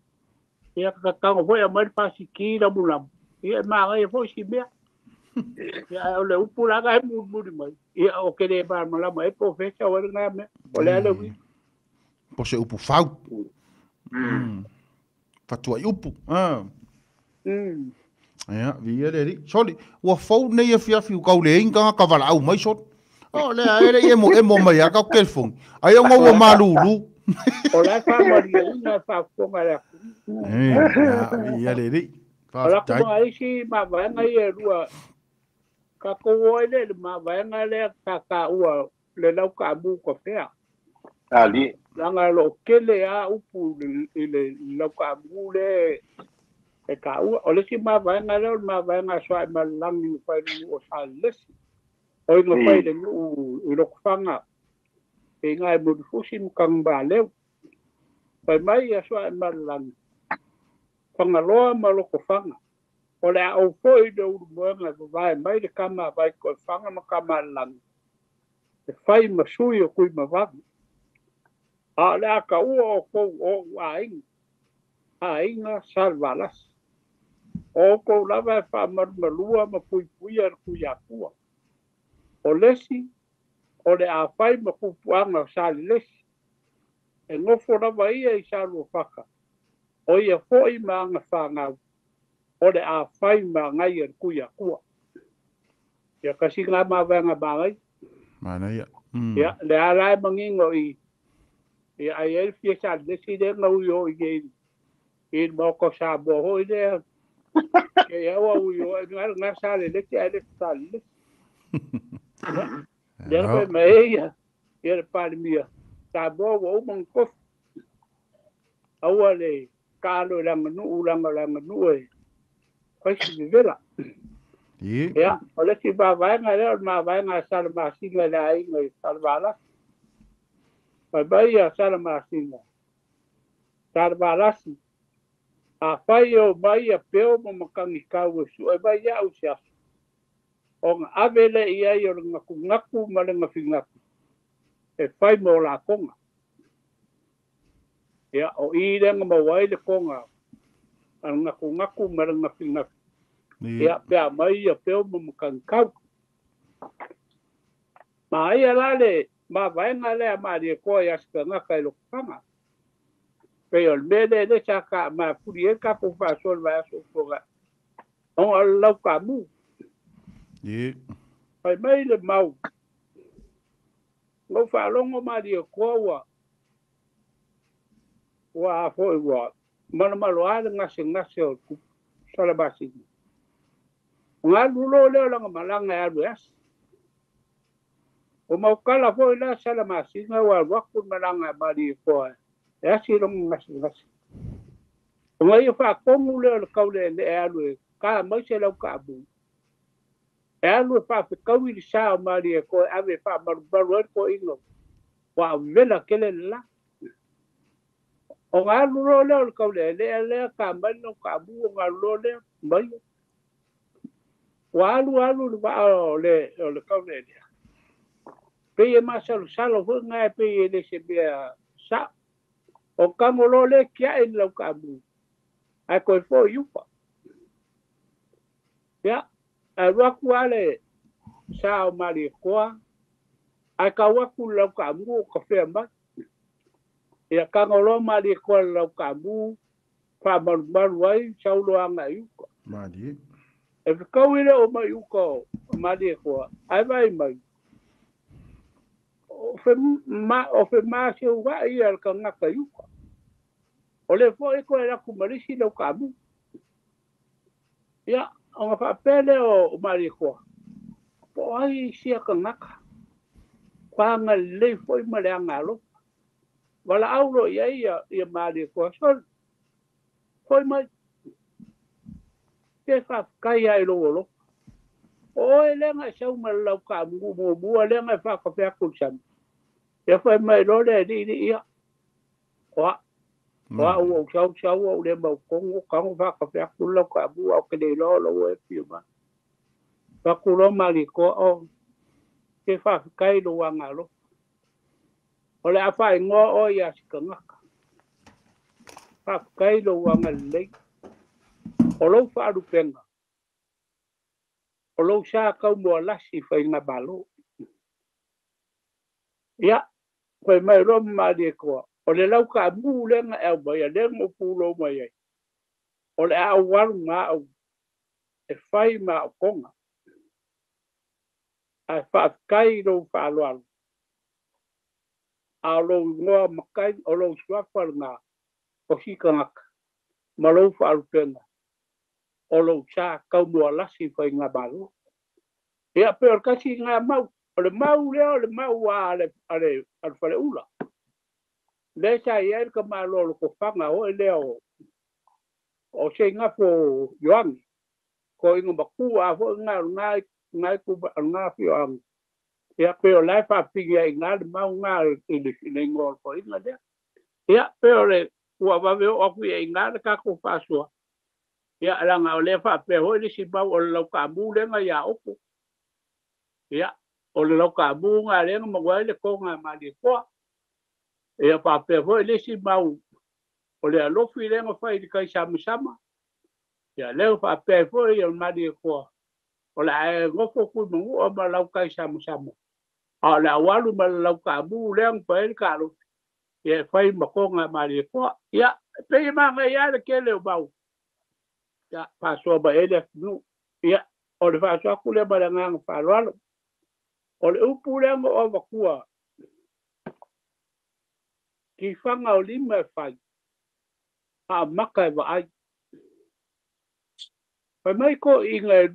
Ia ka kango foi a mai le pasiki la mulamu. Ia e maa ngai foi si mea. Ia o le upu langa e mulimuli mai. Ia o kele malama e po fesa o le ngā mea. O le ale ui. Po se upu fau. Fatua i upu. Ia, via le ri. Soli, ua fau nei e fiafi u kau le inga ka wala au mai soli. O le aere i emo mai a kau kelfong. Ai o ngau malulu. O la fa maria una fa fonga la. Ia le ri. O la kuma ai si ma vaenga i e rua. Ka ko oi le ma vaenga le ka ka ua le lau ka mu ko fea. Ali. Langa lo kele a upu i le lau ka mu le e ka ua. O le si ma vaenga le o ma vaenga soa e malangi u whai o sa lesi. O inga whai le nuu i lokufanga. E inga e murifusi mukang ba leu. Whai mai ia soa e malangi. Fagaloa ma Lotofaga. O le a ou foi le ulumoega e vavae mai le kama a Vaitoefaga ma kama a le lagi e fai ma sui o Tuimavave. A o le a taua outou o o'u aiga, aiga Salevalasi. O outou lava e faamalumalua ma puipuia e le Tuiatua. O lesi o le a fai ma tupuaga o Salelesi. E nofo lava ia i Saluafata, o ia foi ma aga fanau, o le a fai ma agai e le Tuiatua. Ia kasi ngā mavaega magai. Manaia. Ia, le ala e mangingo i ia ai ai fia Salelesi le ngau yo i ke i mo ko sa bo ho i le ke ia wa u yo nga nga Salelesi ai le Salelesi. Le ko me ia ia le palimia. Sa bo wa u mong kof. Aua le kalo langa nu langa langa nu e. Kai si vela. Ia, o le si vavaega lea o le mavaega a Salamasina le aiga i Salavalasi. Fai mai ia Salamasina, Salavalasi, a fai o mai ia peo ma makagikau e sue mai ia'u se aso. Ona ave le i ai o le gakugaku ma le gafigafi e fai ma o lakoga. Ia, o i lega maua ai le koga a le gakugaku ma le gafigafi. Ia, pe a mai ia peo ma makagikau. Ma ia la le mavaega lea Malietoa ia Sikagaka i Lotofaga. Pei o le mea lea lea sa ka mafuli ai le tatou faasoa i le vaiaso ua tuanai. Ona o le laukamu. Fai mai le mau. Na ou faalogo Malietoa ua ua a foi ua malomaloa le gasegase o le Salamasina. Ona alu loa lea o lana malaga e alu e asi. O maukala foi la Salamasina ua alu atu le malaga a Malietoa e asi lona gasegase. Ona ia faatonu lea o le tauleelee e alu e ta mai se laukaamu. E alu e faafetaui le sa o Malietoa e ave e faamalumalu ai le toeaina ua avela tele le la. Ona alu loa lea o le tauleelee lea ta mai le laukaamu ona alu loa lea mai. Ua alu alu le vaa o le o le tauleelea. Pei e masalosalo foi nga e pei e le se mea sa'o. O tago loa lea tia'i le laukaamu ae toe foi i uta. Ia, ae alu atu lava le sa o Malietoa ae tau atu i le laukaamu o tafea mai. Ia tago loa Malietoa i le laukaamu faamalumalu ai sau loa agai i uta. Malie. E fetaui le oo mai i uta o Malietoa ae vaai mai. O fe ma o fe ma seuva'i ia le tagata i uta. O le foi toe alu atu ma le isi laukaamu. Ia, ona faapea lea o Malietoa, po o ai sia tagata. Ua agalelei foi ma le agalofa. Valaau loa i ai ia, ia Malietoa, sole, foi mai. Ke faafetai lava i lou alofa. O oe lea na e sau ma le laukaamu muamua lea na e faatafe atu i le sami. Ia fai mai loa le alii, ia, o a'u. O a'u ua ou sau sau ua ou le mautonu tago faatafe atu le laukaamu ae ou te le iloa o lou e afio mai. Fai atu loa Malietoa, o, ke faafetai i lou agalofa. O le a faaigoa oe ia Sikagaka. Faafetai i lou agalelei. O lou faalupega, o lou sa taumoalasi i faigamalo. Ia, fai mai loa ma Malietoa, o le laukaamu lea na e aumaia, lea na ou pulou mai ai, o le a ou alu ma au e fai ma aokoga. Ae faafetai i lou faaaloalo, a o lou igoa matai, o lou suafa lena o Sikagaka ma lou faalupega, o lou sa taumoalasi i faigamalo. Ia, pei o le tasi lena mau, o le mau lea o le mau a le a le a le Faleula. Lea sa i ai le tamaloa o Lotofaga foi lea o o Seigapo Ioane. Toeaina matua foi lena o lena lena itu lena afioaga. Ia pei o la e faapipigi ai i ina le mau lena i le i le igoa o le toeaina lea. Ia pei o le ua vave oo atu i ai i ina le tatou faasoa. Ia laga o lea faapea foi le isi mau o le laukamu lega iā opo. Ia o le laukamu ga lea na maua ai le toga Malietoa. Ia faapea foi le isi mau o le alofi lea na fai i le kaisamasama. Ia lea faapea foi o le Malietoa o le a e nofo tuimanua ma lau kaisamasama, a o le aualu ma le laukamu lea na fai ai le kalofi, ia e fai ma toga Malietoa. Ia pei e manaia lava le tele o mau ia faasoa mai ai le atunuu. Ia o le faasoa atu lea ma le agaga faaaloalo. O le upu lea na ou avatua, tifaga o lima e fai, a o maka e vaai. Fai mai toeaiina e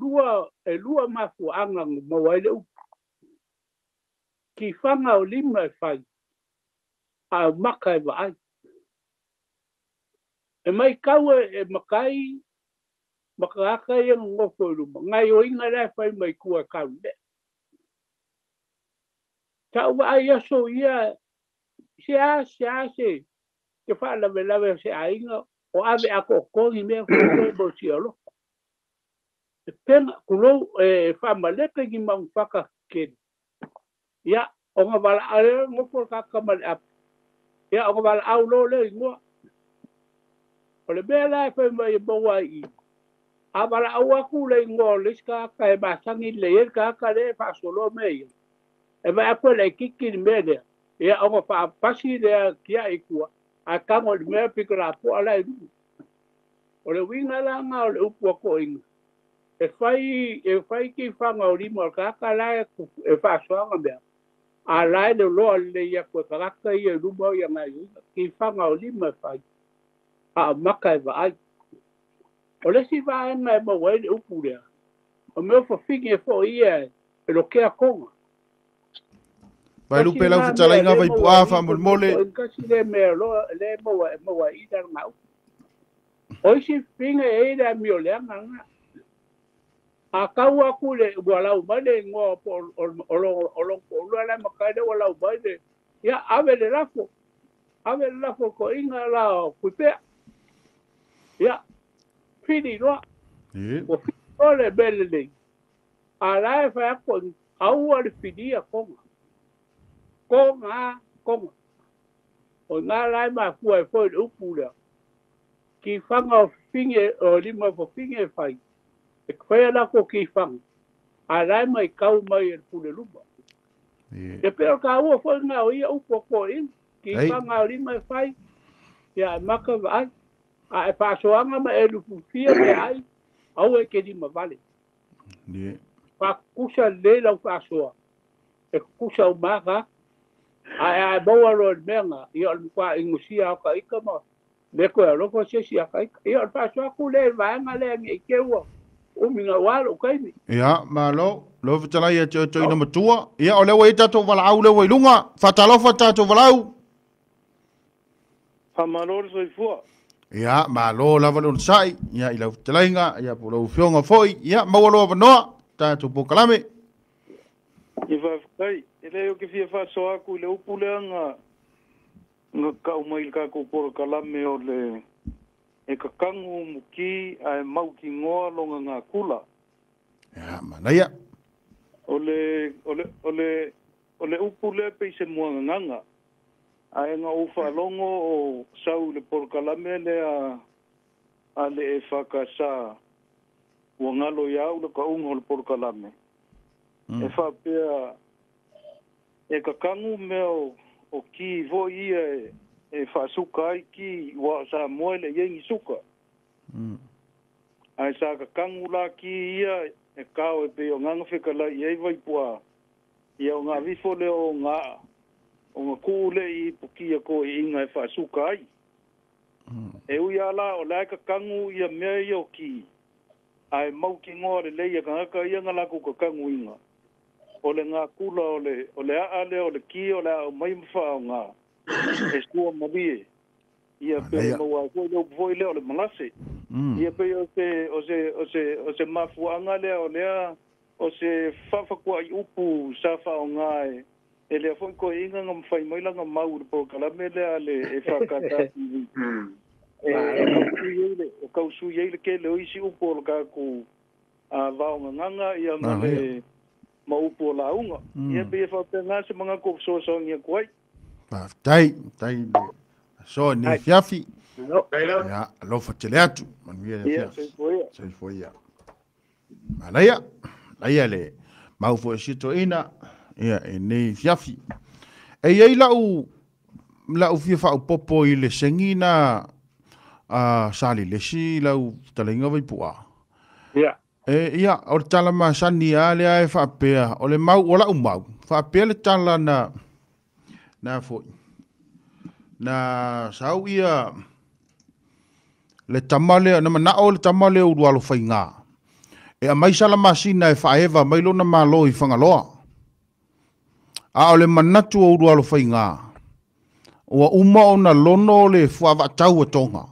lua mafuaaga na maua ai le upu. Tifaga o lima e fai, a o maka e vaai. E matau e matai ma tagata ia nonofo i luma, gaoioiga la e fai mai tua e tau lea. Sa ou vaai aso ia, se a se a se te faalavelave o se aiga o ave atoatoa ni mea foi mo si alofa. E pena, tulou, e faamalete ni maugafata tetele. Ia, ona valaau lea nofo le tagata ma le apu. Ia, ona valaau loa lea i igoa. O le mea la e fai mai e maua ai i i, a valaau atu le igoa o le isi tagata e masani lelei ai le tagata lea e faasoloa mea ia, e vaai atu e laitiiti le mea lea, ia ona faapasi lea tiai i tua, ae tago i le mea pito lapoa la e i luga. O le uiga la lena o le upu a toeaiina, e fai e fai tifaga o lima o le tagata la e faasoaga mea, a o la e loloa lelei atu e tagata ia i luma o ia gaoioiga. Tifaga o lima e fai, a o maka e vaai. O le isi vaega e maua ai le upu lea, o mea o fafine foi ia e lokea toga. Tasi Vaelupe lau lena mea fetalaiga lea e maua Vaipu'a ai i faamolemole. tasi lea mea lea e maua ai i lana upu. O isi fafine e i ai le amio leaga lena. A tau atu le ua lau mai le igoa po o lona toalua la e matai lea ua lau mai le, ia ave le lafo, ave le lafo i le toeaina la o Tuipea. Ia, fili loa, ua fili loa le mea lelei, a o la e fai atu toeaina, aua le filia toga, toga, toga. O i ina la e mafua ai foi le upu lea, tifaga o fafine, o lima o fafine e fai, e faia latou tifaga, a o la e matau mai e le puleluma. E pei o le taua foi lena o ia upu a toeaiina, tifaga o lima e fai, ia e maka e vaai. A e faasoaga ma e lufufia meaai, aua e te limavale. Faatutusa lelei lau faasoa, e tutusa uma lava tagata. Ae a e maua loa i le mea lena, ia o le matua igusia lava o ta ita ma le toe alofa se isi ia ta ita. Ia o le faasoa atu lea i le vaega lea ne i te i ua umi gaua lou taimi. Ia, malo. Lau fetalai ia te oe toeaina matua. Ia, o lea ua i ai tatou valaau lea ua i luga. Faatalofa tatou valaau. Faamalo le soifua. Ia, malo lava le onosai, ia, i lau fetalaiga, ia, po o lau afioga foi. Ia, maua lou avanoa, tatou polokalame. Ia faafetai. E leai ou te fia faasoa atu i le upu lea na na tau mai i le tatou polokalame o le e kakagu muki ae mautinoa lona gakula. Ia, manaia. O le o le o le o le upu lea pei se muagagaga. Ae na ou faalogo o sau i le polokalame lea a le EFKS ua galo ia au le tauga o le polokalame, e faapea e kakagu mea o ki foi ia e faasuka ai ki ua o Samoa e le i ai ni suka. Ae sa kakagu la ki ia e kao e pei o gaga fekalai i ai Vaipu'a, ia o gavifo lea o ga o ga kuu lea i ipukia koi'iga e faasuka ai. E ui lava la o la e kakagu ia mea ia o ki, ae mautinoa lelei e tagata ia na latou kakaguina, o le gakula o le o le a'a lea o le ki o le a aumai ma faaaoga e sua malie ia pe Manaia. maua ai foi le upu foi lea o le malase. Ia pei o se o se o se o se mafuaaga lea o lea o se faafatua'i upu sa faaaoga e e lea foi toeaiina na mafai mai lana mau i le polokalame lea a le EFKS TV. E kausui ai le kele o isi upu o le tatou vaogagaga ia ma le ma upu o lauga. Ia pei e faapena se manatu o fesoasoani atu ai. Faafetai, faafetai i le aso i lenei afiafi. Ia, alofa tele atu. Manuia le Ia, afiafi. soifua ia. Soifua ia. Manaia, manaia le mau foi o si toeaina, ia, i lenei afiafi. E i ai lau, lau fia faaopoopo i le segi na a Salelesi lau fetalaiga Vaipu'a. Ia. E, ia, o le tala masani lava lea e faapea, o le mau, o lau mau, faapea le tala na, na foi, na sau ia le tama lea, na manao le tama lea o Ulualofaiga, e aumai Salamasina e faaeva mai lona Malo i Fagaloa. A o le manatu o Ulualofaiga, ua uma ona lono le fuavaatau a Toga,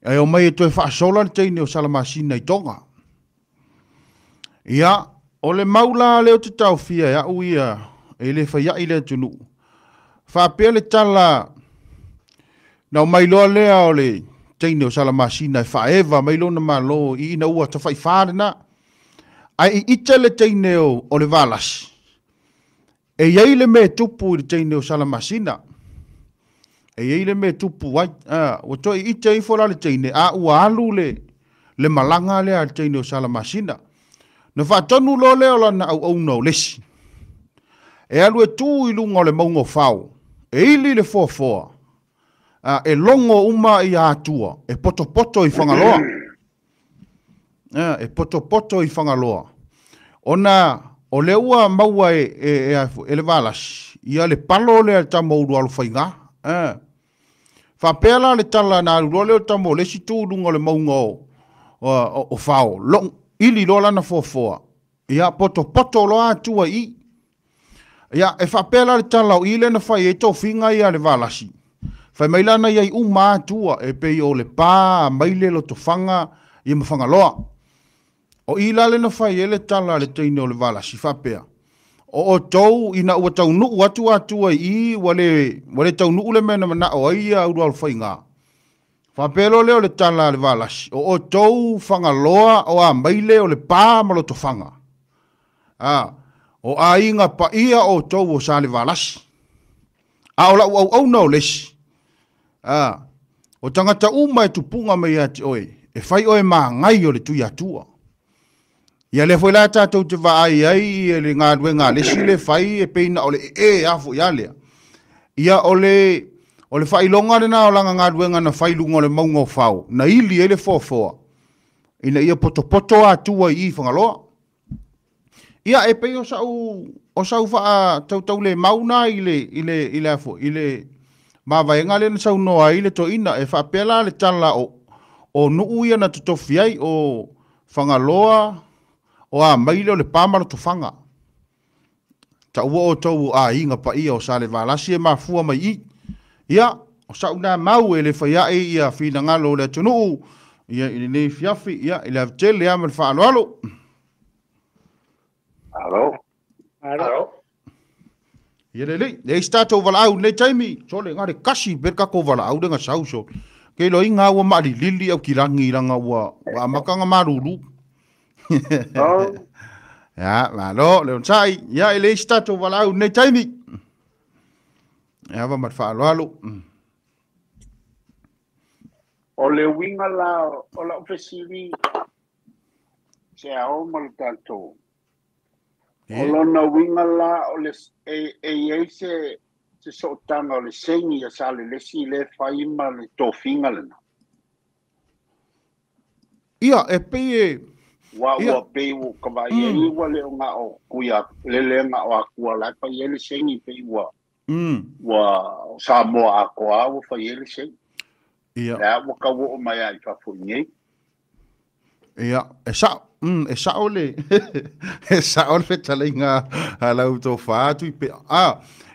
e omai e toe faasola le teine o Salamasina i Toga. Ia, o le mau la lea ou te taofia e au ia, e le fai ai le atunuu. Faapea le tala na omai loa lea o le teine o Salamasina e faaeva mai lona Malo i ina ua tafaifa lena. Ae i ita le teine o le Valasi, e i ai le mea e tupu i le teine o Salamasina. E i ai le mea e tupu ai. Ua toe ita ifo la le teine, a ua alu le malaga lea a le teine o Salamasina. Na faatonu loa lea o lana auauna o lesi. E alu e tu i luga o le mauga o Fao, e ili le foafoa, e logo uma ia Atua, e potopoto i Fagaloa. E potopoto i Fagaloa. Ona o lea ua maua e le Valasi, ia le palo lea le tama o Ulualofaiga. Faapea la le tala na alu loa lea o le tama o le isi tu i luga o le mauga o Fao, ili loa lana foafoa, ia potopoto loa Atua i i. Ia, e faapea la le tala o i lea na fai ai tofiga ia le Valasi. Fai mai lana iai uma Atua, e pei o le pa, maile lotofaga, ia ma Fagaloa. O i la lea na fai ai le tala a le teine o le Valasi, faapea, o outou ina ua taunuu atu Atua i i, ua le taunuu le mea na manao ai ia Ulualofaiga. Faapea loa lea o le tala a le Valasi, o outou Fagaloa o Amaile o le pa ma lotofaga. O aiga paia outou o Salevalasi. A o lau auauna o lesi, o tagata uma e tupuga mai ia te oe, e fai oe magai o le Tuiatua. Ia lea foi la tatou te vaai ai i le galuega a lesi le fai e pei na o le ee a foi a lea. Ia o le faailoga lena o lana galuega na fai luga o le mauga o Fao, na ili ai le foafoa, ina ia potopoto Atua i i Fagaloa. Ia e pei o sau faatautau le mau na i le mavaega lea na saunoa ai le toeaina, e faapea la le tala o nuu ia na totofi ai o Fagaloa, o Amaile o le pa ma lotofaga. Taua outou o aiga paia o Salevalasi e mafua mai i. Ia, o sau nā mau e le fai ai ia finagalo o le atunuu, ia i lenei fiafi, ia i le avetele lava ma le faaaloalo. Alo. Alo. Ia lelei, le isi tatou valaau lenei taimi, sole ngā le kasi pe kako valaau le ngā sau so. Ke loa i ngā ua maalilili au kilangi langa ua amaka ngā maruru. Ia, malo, le onsai, ia i le isi tatou valaau lenei taimi. Ia va ma le faaaloalo. O le uiga la o lau fesili se ao ma le tatou. O lona uiga la o le e i ai se sootaga o le segi a Salelesi le fai ma le tofiga lena. Ia, e pei e ua pei ua ka vaai ai ua le o ngā o kuia le le ngā o akua la fai ai le segi pei ua ua Samoa akoa ua fai ai le segi. Ia. La ua kau o mai ai fafo i nei. Ia, e sao. E sao le e sao le fetalaiga a lau tofa atu i pea.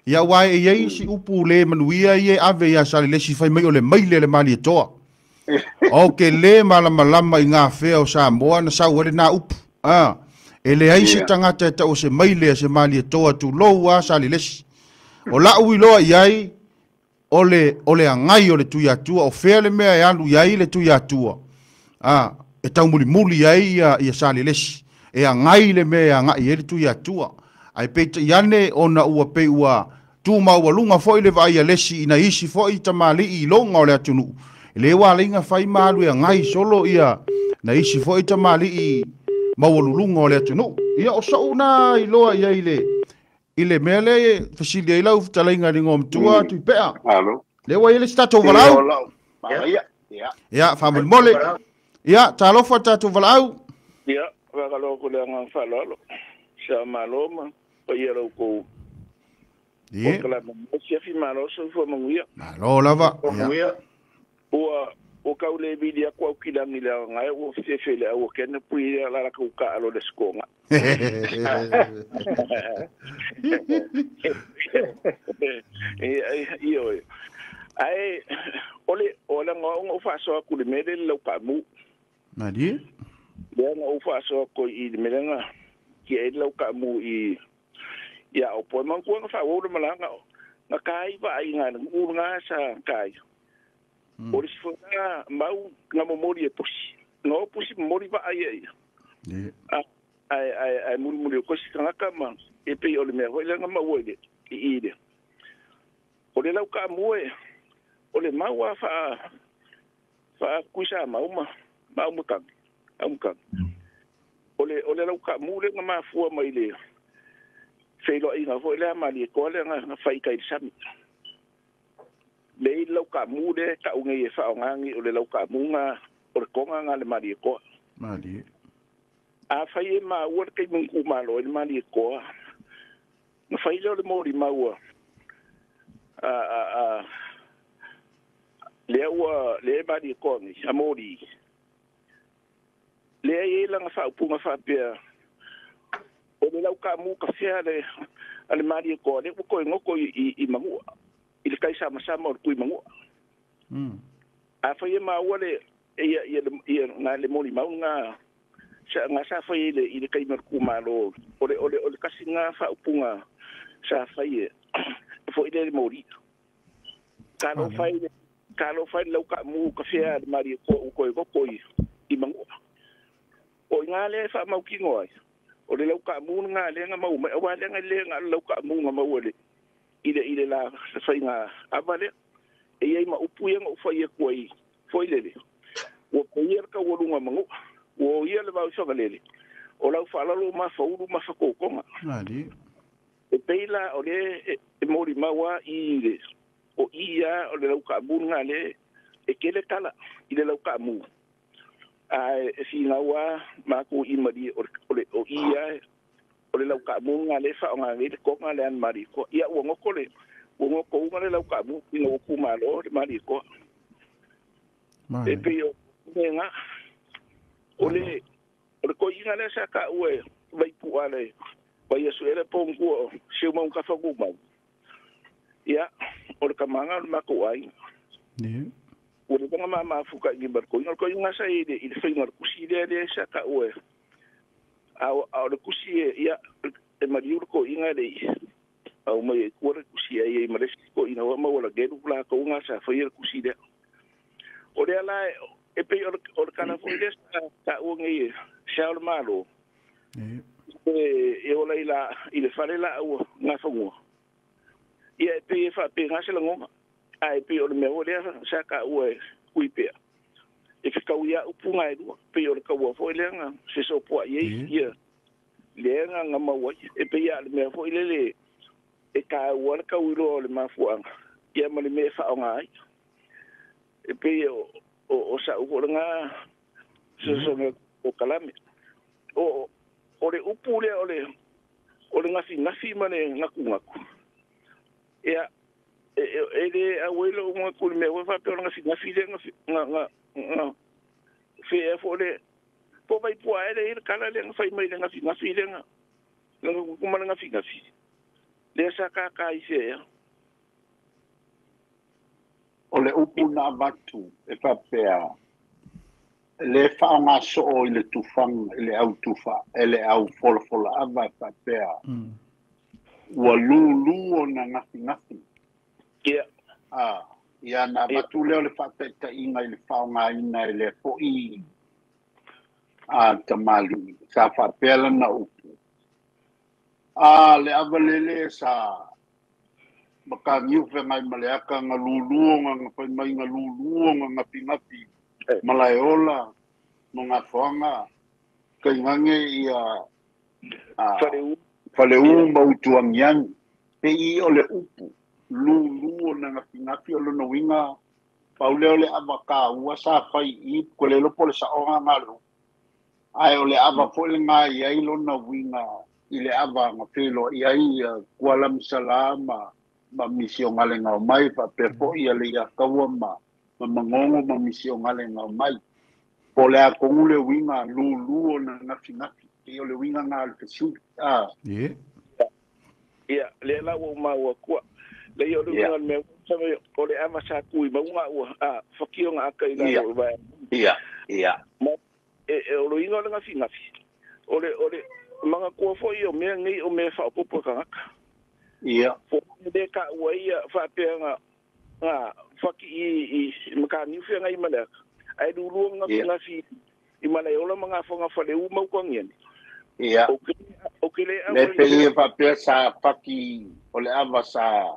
Ia ua e iai si upu le manuia ia e ave ia Salelesi fai mai o le maile le malietoa. O ke le malamalama i ngā whea o Samoa na sau ale nā upu. E le ai se tangata e tau se maile a se malietoa tu lou a Salelesi. O lau i loa i ai, o le agai o le Tuiatua o fea le mea e alu i ai le Tuiatua a e taumulimuli ai ia Salelesi e agai le mea e agai ai le Tuiatua ai peitai ane ona ua pei ua tumaualuga foi le vaai a lesi ina isi foi tamalii i loga o le atunuu le ua alaiga fai ma alu e agai solo ia na isi foi tamalii maualuluga o le atunuu ia o sou na iloa ia i le mea le fesili ai lau fetalaiga i le igoamatua Tuipea. Le ua i ai le si tatou valaau. Ia faamolemole. Ia talofa tatou valaau. Ia faakaloa ko le agaga faaaloalo. Sa malo ma paia lau kou. Ia. Siafi malo soifua manuia. Malo lava. Ua o kau le vili aku au kilangi le ngai ua fefe le au kena pui la la ku ka alo le skonga. Io. Ai ole ole ngo fa so ku le mele lo ka mu. Mali. Le ngo fa so ko i le mele nga ki e lo ka mu i ia o po man ku nga fa wo le malanga nga kai va ai nga u nga sa kai. O le sifona mau nga momori e pusi. Nga pusi momori va ai ai. Ai ai ai muri muri ko si tangaka ma e pe o le mea hoi nga mau le i le. O le lau ka mue o le mau a fa fa kuisa mau ma mau makang. Au makang. O le lau ka mu le nga mafua mai le. Feilo inga foi le mali ko le nga fai kai sami. Le lau ka mu le ka unge e whaongangi o le lau ka munga o le konga ngā le mali e koa. Mali. A whai e maua le kei mungu malo e le mali e koa. Nga whai leo le mori maua. Le ua le mali e koa ngi, a mori. Le e langa whaupunga whapea. O le lau ka mu ka whia le, a le mali e koa. Le uko e ngoko i mangua. I le kai sama sama o le kui mangua. A whai e maua le ia ia ngā le moli mau ngā ngā sa whai i le kai marku malo o le kasi ngā whaupunga sa whai e fo i le mori. Ka lo whai lau ka mu ka whia le mari ko ko e koko i mangua. O i ngā le wha mau kingo ai. O le lau ka mu ngā le ngā mau mai awa le ngā le ngā lau ka mu ngā mau le i le la whainga awale e iei ma upu ia ngau whai e kua i foi lele. Ua ko ia ka ua lunga mangu, ua ia le vau soka lele. O lau whaalalo ma whauru ma whakokonga. Nani. E peila o le e mori maua i le o ia o le lau ka munga le e kele tala i le lau ka mu. A e si ngaua mako i mari o le o ia o le lau ka munga le fa o ngā le konga le an mari ko ia ua ngoko le ua ngoko unga le lau ka mu i ngā ku malo le mari ko. E pe o nga o le ko inga le sa ka ue vai pu ale vai asu ele pongu se uma ka fa mau. Ia o le kamanga o le mako ai. Ne. O le tanga mama fuka i bar ko inga ko inga sa i le whainga kusi le le sa ka ue. A o le kusi e ia e mariuru ko inga le au mai e kua le kusi ai e maresi ko ina wa maua la geru la ko unga sa whai le kusi le. O le ala e pe o le kana fo le sa ua ngai sa o le malo. E ola i la i le whare la ua ngā whangua. Ia e pe e wha pe ngā se langonga. A e pe o le mea o lea sa ka ua e kui pea. E whikau ia upu ngā e rua. Pe o le kaua fo i lea ngā se sopoa i ei ia lea ngā ngā maua. E pe ia le mea fo i lele e ka ua le kau iloa o le mafuanga. Ia ma le mea wha o ngā ai. E pe o sa upo le ngā sosonga o kalame. O le upu lea o le ngafi ngafi ma le ngaku ngaku. Ia e le awelo o ngaku le mea wha pe o le ngafi ngafi le ngafi nga nga fe e fo le po vai pua e le i le kala le nga whai mai le ngafi ngafi le nga ngaku kuma le ngafi ngafi. Le sa kaka i se ea. O le upu na vatu e whapea le whaonga soo i le tufang i le au tufa e le au folafola ava e whapea ua lulu o na ngafi ngafi. Yeah. Ia na avatu lea o le faataitaiga i le faaaogaina e le fo'i a tamalii sa faapea lana upu. A le ava lele sa makagiu feagai ma le aka galuluoga gafai mai galuluoga gafigafi malaeola ma gafoaga kaigage ia faleū ma utuagiagi pei o le upu lulu o na gafigafi o lona uiga pau lea o le ava kāua sa fai i ko le lopo le saoga ga le upu ae o le ava fo'i lagā i ai lona uiga i le ava gafeloa'i ai kuala masalā ma misi o galega o mai faapea fo'i ia le iakaua ma magogo ma misi o galega o mai po le atogu le uiga lulu o na gafigafi pei o le uiga ga o le fesili Ia le la ua maua kua le ia o le uiga o le mea o le ava sa kui mauga ua fakioga aka i lalo o vae ia e o lo uiga o le gafigafi o le magatua fo'i o mea nei o mea faaopopo e kagaka ia fo le ka ua ia faapeaga ga faki i makaniu feagai ma le aka ae lulua gafigafi i malaeola ma gafoga faleu mau kuagiani ia o ke le le pei e faapea sa faki o le ava sa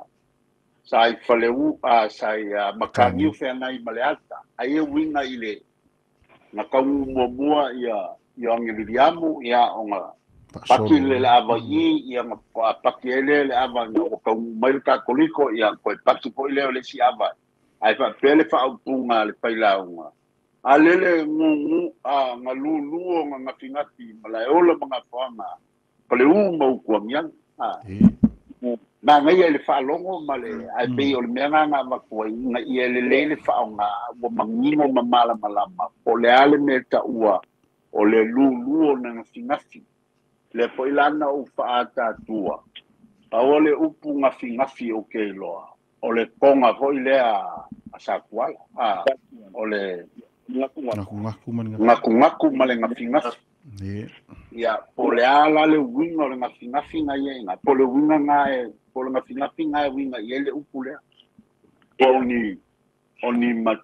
i faleu sa i makagiu feagai ma le ata ai e uiga i le na kaugu muamua ia Ioangi Viliamu ia ona paki le ava i ia paki ai lea le ava na ua kaugu mai le katoliko ia koe paki fo'i lea o le isi ava ae faapea le faaupuga a le failauga a lele gugu galulu o gagafigafi ma laeola ma gafoaga faleū ma utuagiagi magaia i le faalogo ma le ae pei o le mea gaga avatu ai ina ia lelei le faaaoga ua manino ma malamalama po o le a le mea taʻua o le lulu o na gafigafi lea fo'i lana ou faaatatua pau o le upu gafigafi ou ke iloa o le toga fo'i lea a Satuala o le gakugaku ma le gafigafi ia po o le a la le uiga o le gafigafi ga ia iga po o le uiga ga e po o le gafigafi ga e uiga i ai le upu lea po o ni ma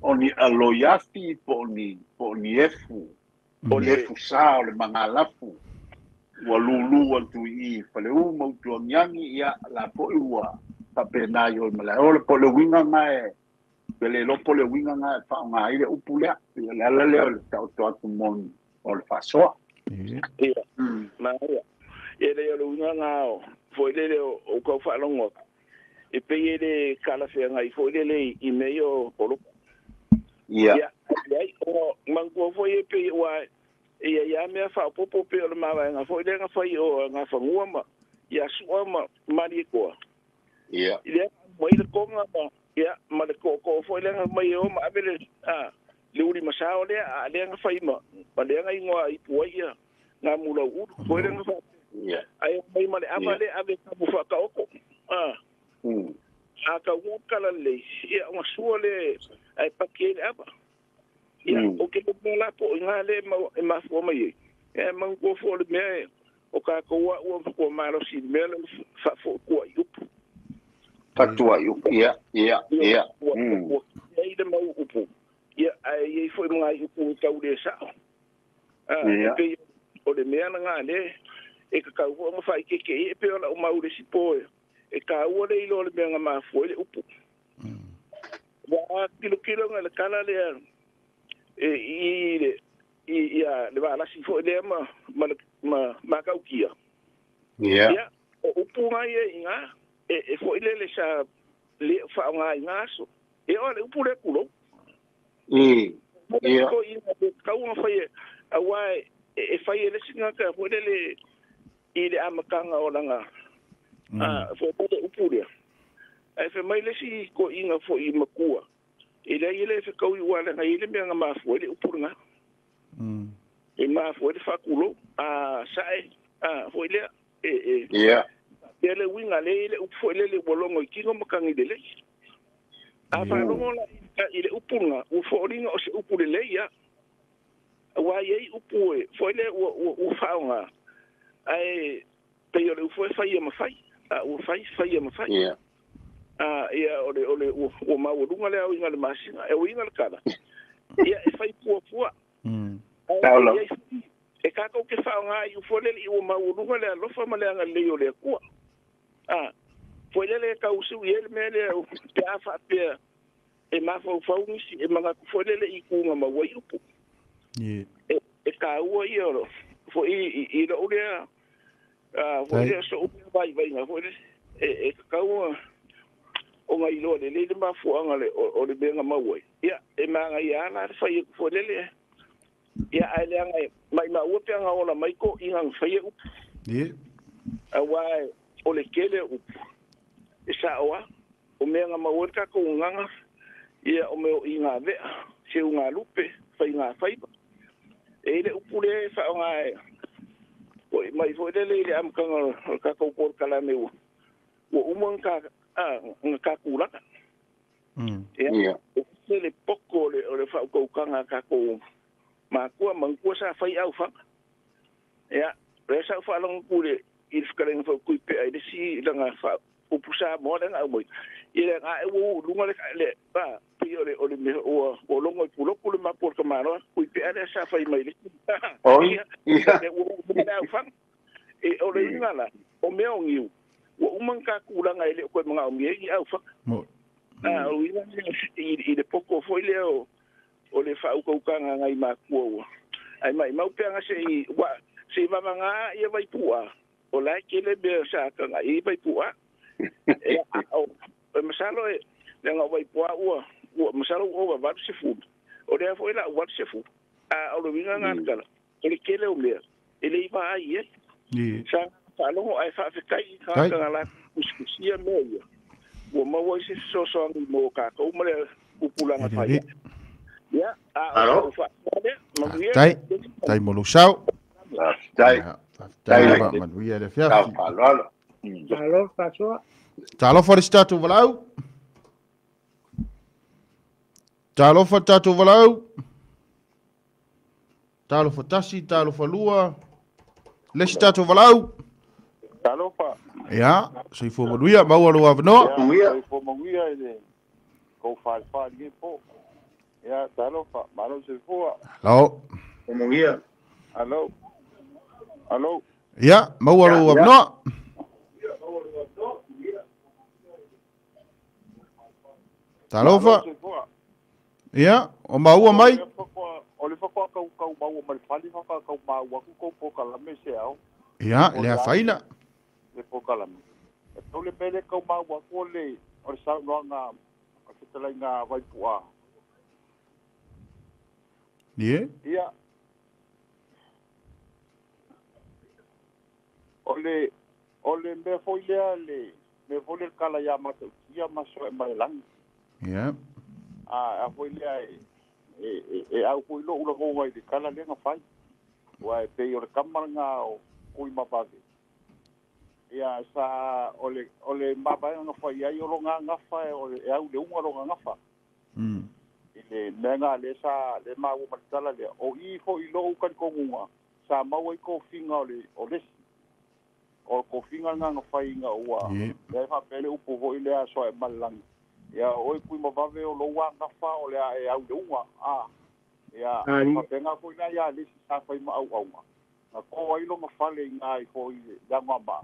o ni aloiafi po o ni efu o le efu sa o le magalafu ua lulu atu i faleū ma utuagiagi ia la fo'i ua faapena i oi malaeola po o le uiga ga e pe le iloa po o le uiga ga e faaaoga ai le upu lea ia le ala lea o le taoto atu moni o le faasoa ia maia ia le o le uiga ga o fo'i lele o kau faalogo atu e pei e le kalafeagai fo'i lele i mea o poloku ia ai o manatua fo'i e pei ua ia ia mea faaopopo pe o le mavaega fo'i lea gafai o gafanua ma ia su'a ma maliekoa ia i lea mai le koga ma ia ma le ko'oko'o fo'i lea mai e o ma ave le le uli masao lea a lea gafai ma lea gaigoa ipu ai ia gamulau ulu fo'i lea gafa ia ai mai ma le ava le ave kamu faakaoko a kaugu kala lelei ia ona sua le ae paki ai le ava ia o ke mea la po i ngā le e mafua mai ai e manatua fo'i o le mea o kakou a'u ua malosi i le mea le faafo'otua i upu fatua i upu ia ua ai le mau upu ia ae iai fo'i ma ngai upu tau le sa'o e pei o le mea lagā le e kakau fo'i ona faaikeke'i e pei o la'u mau le isi po e kāua le iloa le mea ga mafua ai le upu ua kilokilo ga le kala lea e i le ia le valasi fo'i lea ma makaukia ia o upu ga ia iga e fo'i lele sa le faaaoga i gā aso e o le upu le kulou ia ko i kauga fai auā e fai e le isi gata fo'i lele i le amataga o laga fo'i le upu lea ae femai le isi koʻiga fo'i makua e leai e lē fekaui ua laga i le mea ga mafua ai le upu lagā e mafua ai le faakulou a sa'e fo'i lea e ia ia le uiga lea i le upu fo'i lele ua logo i tino ma tagi lelei a faalogo la i le upu lagā ua fo'oliga o se upu lelei ia auā iai upu e fo'i lea ua faaaogā ae pei o le upu e faia ma fai a ua fai faia ma fai ia Ia o le ua maualuga le aoina o le masina e uiga le tala ia e fai puapua. E tatou te faaaoga i ufo le ua maualuga le alofa ma le agalelei o le Atua. Foi lele e tausiu i ai le mea lea pe a faapea e mafaufau nisi e manatu foi lele i tuga maua i upu. E taua ia foi i lou lea foi lea so'u vaivaiga foi lele e tatau ona iloa lelei le mafuaaga o le mea na maua ai. Ia e magaia lava la le fai atu foi lele. Ia ae leaga e maimau pe ana ola mai toʻiga na faia upu. Auā o le tele o upu e sa'o a o mea na maua ai le tatou gagaga ia o mea o igavea seugalupe faigafaiva. E i le upu lea e faaaoga e foi mai foi lele i le amataga o le tatou polokalame ua uma ona tatulaga. Ia o le poko o le faautautaga a tatou matua manatua sa fai aufaga. Ia lea sa ou faalogo atu i le fetalaiga foi o Tuipea i le isi lana upu Samoa lea na aumai. Ia le aga ua uu i luga le pei o le mea ua logo i puloku le mapu o le tamaloa Tuipea lea sa fai mai le ia ua uu i luga le aufaga. E o le uiga la o mea o niu ua uma ona tatulaga e le o toe manaomia ai ni aufaga. O uiga i le poko foi lea o le faautautaga nai matua ua ai maimau pe ana se i vavaga ia Vaipu'a o la e tele mea sa tagai i Vaipu'a. E masalo e leaga o Vaipu'a ua masalo ua ova 80 o lea foi la ua 80. A o le uiga na le tala o le tele o mea e le i vaai i ai. Sa faalogo ae faafetai i tagata na latou tusitusia mea ia ua maua ai se fesoasoani mo tatou ma le pupulaga fai. Ia a o faasoa lea manuia. Tai mo lou sao. Faafetai lava manuia le afiafi. Malo faasoa. Talofa le si tatou valaau. Talofa le tatou valaau. Talofa tasi, talofa lua. Le si tatou valaau. Talofa. Ia, soifua manuia, maua lou avanoa. Soifua manuia i le kou falefale nei po. Ia, talofa, malo soifua. Alo. Manuia. Alo. Alo. Ia, maua lou avanoa. Talofa. Ia, o maua mai. O le fakoa kau maua mai fali fakoa kau maua ku kou pokalame se ao. Ia, le afaina. Le pokalame. E tau le mele kau maua ku o le saunoaga o fetalaiga Vaipu'a. Ie. Ia. O le mea foi lea le mea foi le kala ia matautia ma soe mai lagi. Ia. A foi lea e au foi lou lagoga i le kala lea na fai. Ua e pei o le kamara o kui mavave. Ia sa o le mavaega na fai ai o longa gafa e au le unga longa gafa. I le mea nga le sa le maua ma le tala lea. O i foi lou kalikonuga sa maua i kofiga o lesi. O kofiga nga fai nga ua. Lea faapea le upu foi lea soa e malalangi. Ia oi kui mavave o lou gafa o le e au le unga. Ia faapea foi la ia lesi sa fai ma auauga. Na ko ai longa fale i ngai foi le ngama.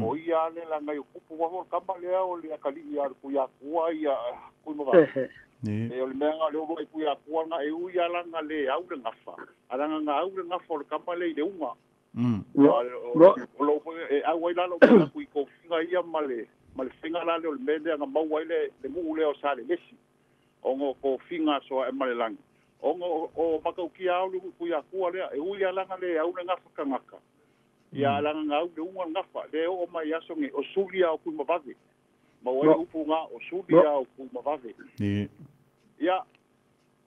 O ia le la ngai kupu wa ho kama lea o le akali ia ku ia kua ia kui mavave. E o le mea nga le o ku ia kua nga e u ia la nga le au le gafa. Ala nga au le gafa o le kama le i le unga. O lo foi e au ai lalo ku i kofiga ia ma le finga la le o le mea lea nga maua ai le muu lea o sa le lesi. O ngo kofiga soa e ma le langi. O ngo o makaukia au le ku ia kua lea e u ia langa le au le gafa kangaka. Ia langa nga au le unga le gafa le o mai aso nge o suli au kui mavave. Maua ai upu nga o suli au kui mavave. Ia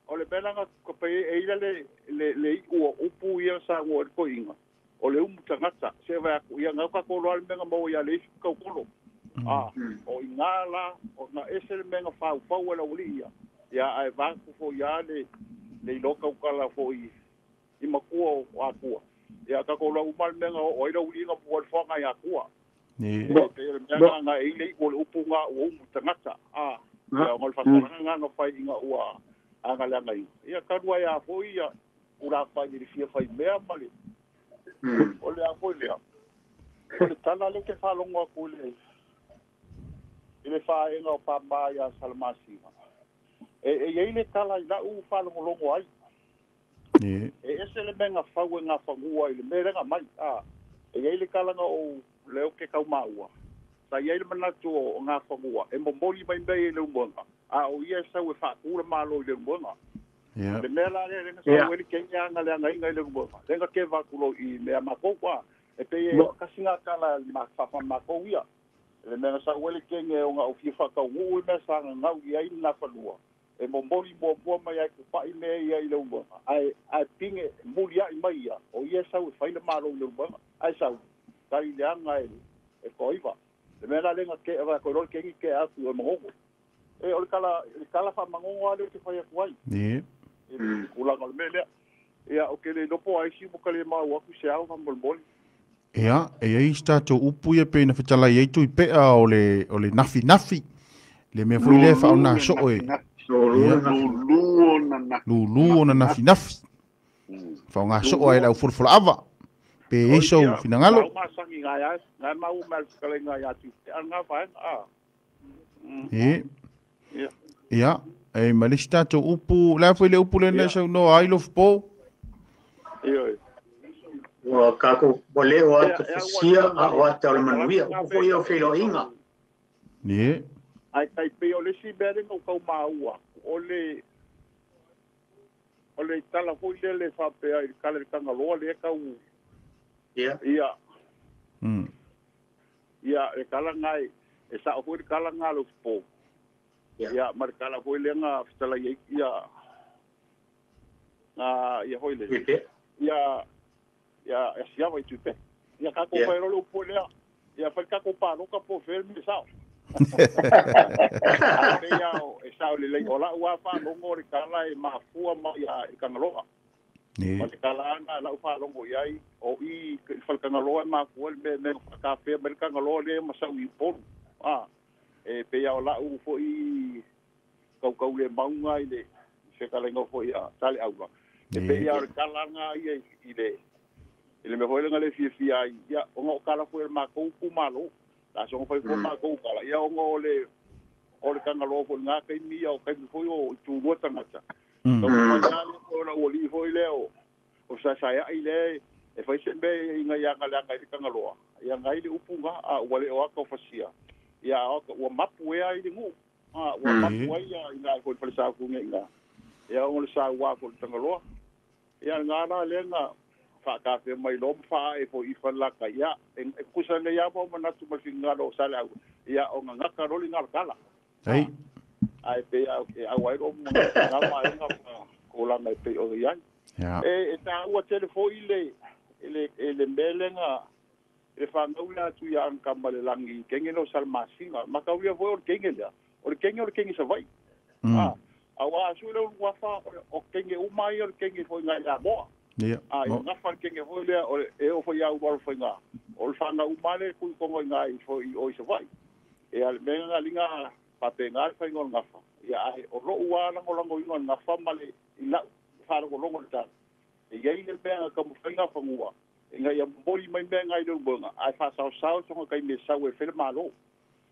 o le mea langa ka pe e ila le iu o upu ia sa ngo e koinga. O le umu tangata se vai aku ia ngau ka kolo ale menga mau ia le isi kau kolo. O i ngā la o ngā ese le menga whau pau e la uli ia. Ia ai vaku fo ia le iloka ukala fo i makua o akua. Ia ka kolo umal menga o ila uli nga puwa whanga i akua. Ni. Pe o le mea nga e ile o le upu nga ua umu tagata. A ia o le faasalaga nga fai inga ua aga le aga ia kalua ia foi ia ula fai le fia fai mea ma le o le a foi lea. O le tala le ke whalongo aku i le whaenga o pāmā ia Salamasina. E iei le tala i lau whalongolongo ai. E ese le menga fau e ngā whangua i le merenga mai. E iei le kalanga o leo ke kau maua. Sa iei le manatu o ngā whangua. E momoli mai mei e le umuanga. A o ia e sau e whaakura malo i le umuanga. Le mea la le lenga sau e le kenya anga le anga inga i le umuanga. Lenga ke vakulo i mea makou kwa. E pe e kasi ngā kala ma whawha makou ia. Le mea sa uele kenge o ngā o fia whakau nguu e mea sa ngā ngau i ai nā whanua. E momoli mua mua mai ai kupai mea ia i le umuanga. Ai pinge muli ai mai ia. O ia sau e whaila malo i le umuanga. Ai sau, kai le anga e koiwa. Le mea la lenga ke awa koe roi kengi ke atu o mangongo. E o le kala wha mangongo ale o te whai aku ai. E kulanga o le mea lea. Ia o ke le lopo ai si mo kale mau aku se au whamolmoli. Ia, e ai si tātou upu ia pe na whitalai ei tui pea o le nafi nafi. Le mea foi le wha o nā so e. Lulu o na nafi nafi. Wha o ngā so e lau furufura awa. Pe ei so whinangalo. Ngā masangi ngā ia, ngā mau mea kale ngā ia tui pea ngā whaenga. E. Ia, e ma le si tātou upu, lea foi le upu le nei sau no ai lof po. Ia. Ua kako wale o ata fasia a o ata o le manuia. O foi o whilo inga. Nie. Ai kai pe o le si mea lenga o kau maua. O le tala foi le le whapea i kale le kangaloa le kau. Ia. Ia. Ia le kala ngai. E sa o foi le kala ngā lo po. Ia ma le kala foi le ngā whitala ia. Ngā ia foi le. Ia. Ia e siava i tupe. Ia kako whai rolo upo lea. Ia whai kako pāroka po whel me sao. Ia e sao le lei. O lau wā whālongo le kala e mafua ma ia i kangaloa. Ma le kala anga lau whālongo iai. O i whai kangaloa e mafua le me whakawhea me le kangaloa le masau i polu. E pea o lau foi kaukau le maunga i le whekalenga foi a tale aula. E pea o le kala anga ia i le le mea foi lenga le fia ai ia o ngā kala foi mākou ku malo la so foi foi mākou kala ia o ngā o le kangaloa foi ngā kai mia o kai foi o tūrua tangata so mai ale o la oli foi le o sa sa ai le e fai se me inga ia ngā le ngai kangaloa ia ngai le upu ngā a ua le o aka fasia ia ua mapu e ai le ngu a ua mapu ai ia inga foi foi sa ku ngai ia o le sa ua foi tangaloa ia ngā la le ngā whakawhea mai lo wha e po i whalaka ia e kusa le ia mo manatu ma fingalo sale au ia o ngā ngaka roli ngā kala ei ai pe au e au ai ro mo ngā mai ngā ko la mai pe o ia e ta ua telefoni le melenga le whanau la tu ia ang kamale langi kenge no salmasinga makau ia foi o kenge lea o le kenge o le kenge sa vai a au a su le wafa o kenge umai o kenge foi ngai la moa. Ia. A i ngā whakenge hoi lea, o e o whai au waro whai ngā. O le whanga umale kui kongo i ngā i whai o i sa wai. E ale mea ngā linga pape ngā whai ngā ngawha. Ia ai, o lo ua lango lango inga ngawha male i lau wharango longo le tala. E iei le mea ngā kamu whai ngā whangua. E ngā ia mori mai mea ngā i le umbunga. Ai whasao sao tonga kai me sau e whele malo.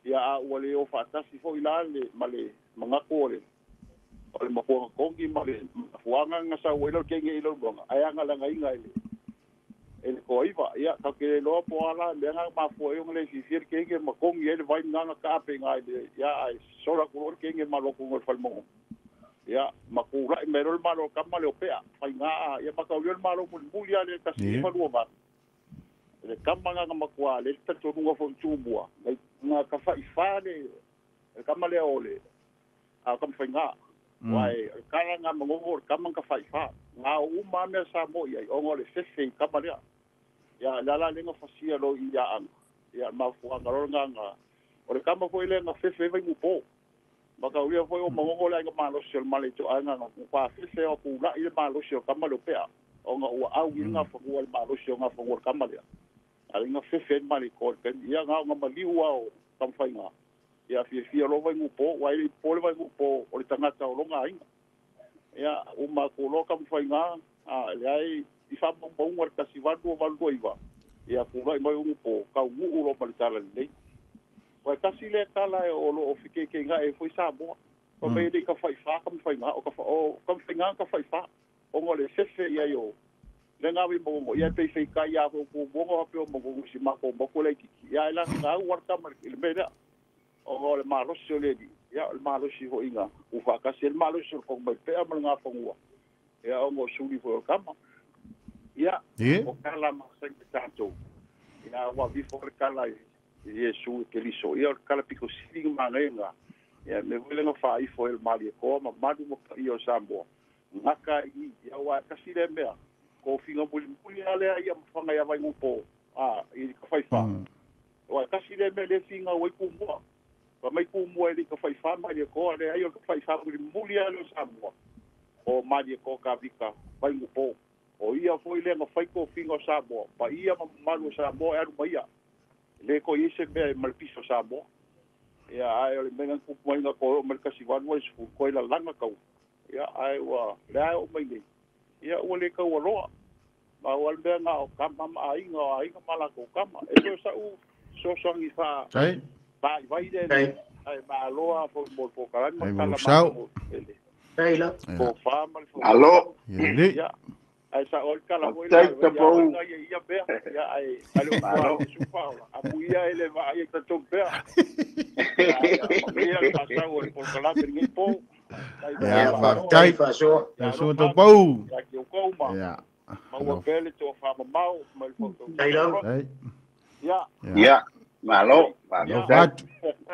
Ia a ua le o whaatasi fo i la le male mangako o le. O le mapuanga kongi ma le mapuanga nga sa uelo kenge i longonga. Ai anga langa inga e le koiwa. Ia, ka ke loa po ala, mea nga mafua e le sisi le kenge ma kongi e le vai nganga ka ape nga i le, ia, ai sola kuro le kenge ma loko ngol whalmongo. Ia, makura i mero le malo kama le opea. Whai ngā, ia makaulio le malo muli muli ale kasi i whalua wā. Le kama nganga makua, le tatonunga fo tūmua. Ngā ka whai whā le kama le ole, a kama whai ngā. Wai, kala ngā mangongo, kama ka whai whā. Ngā o uma mea sa mo ia, o ngā le fefe i kama lea. Ia, lala lenga fasia lo i ia anga. Ia, mafuanga lo ngā ngā. O le kama foi le ngā fefe vai ngupo. Maka uia foi o mangongo le ngā malosi o le male to anga ngā kwa fefe o kula i le malosi o kama le pea. O ngā ua au i ngā whangua le malosi o ngā whangua le kama lea. Alinga fefe mali ko pen ia nga nga maliu ao tamfainga ia fia lo vai ngupo wai po le vai ngupo o le tangata o longa inga ia uma ko lo kamfainga a le ai i fa mo mo ngar kasi valu valu iva ia ku vai mai ngupo ka ngu lo mali tala nei wai kasi le tala o lo o fike ke nga e foi sa mo o me le ka fai fa kamfainga o ka fa o kamfainga ka fai fa o ngole fefe ia yo le ngawi mo ia pe fe kai ia ko mo ngo pe mo ngo si ma ko mo ko le ki ia la nga war ka mar le me o le malo si le di ia le malo si ho inga u fa ka se le malo si ko mai pe ma nga fangua ia o mo suli fo kama ia o kala ma sa tanto ia wa vi fo kala Yesu ke liso ia kala piko sili ma nga ia me vele nga fa i fo el mali ko ma madu mo ia sambo ngaka i ia wa kasi le mea ko finga muli muli ale ia mfanga ia vai ngupo a i ka fai fa wa kasi le me le finga wai ku mua wa mai ku mua i ka fai fa mai ko ale ai ka fai fa muli muli ale sa mua o mali ko ka vika vai ngupo o ia foi le nga fai ko finga sa mua pa ia malu sa mua aru mai ia le ko ise me mal piso sa mua ia ai le menga ku mai nga ko mal kasi wan wai fu ko ila langa kau ia ai wa le ai o mai nei ia ua le kau aloa ma ua mea ngā o kama ma ainga o ainga ma lako kama e so sa u so songi fa fa i vai le ai ma aloa fo mo po kalani ma kala ma ai la po fa ma fo alo ia ai sa ol kala mo ia ia ia pea ia ai alo alo su fa amu ia ele va ai ta tom pea ia ia sa ol po kalani ngi po ia faafetai so to pau ia ia ia malo malo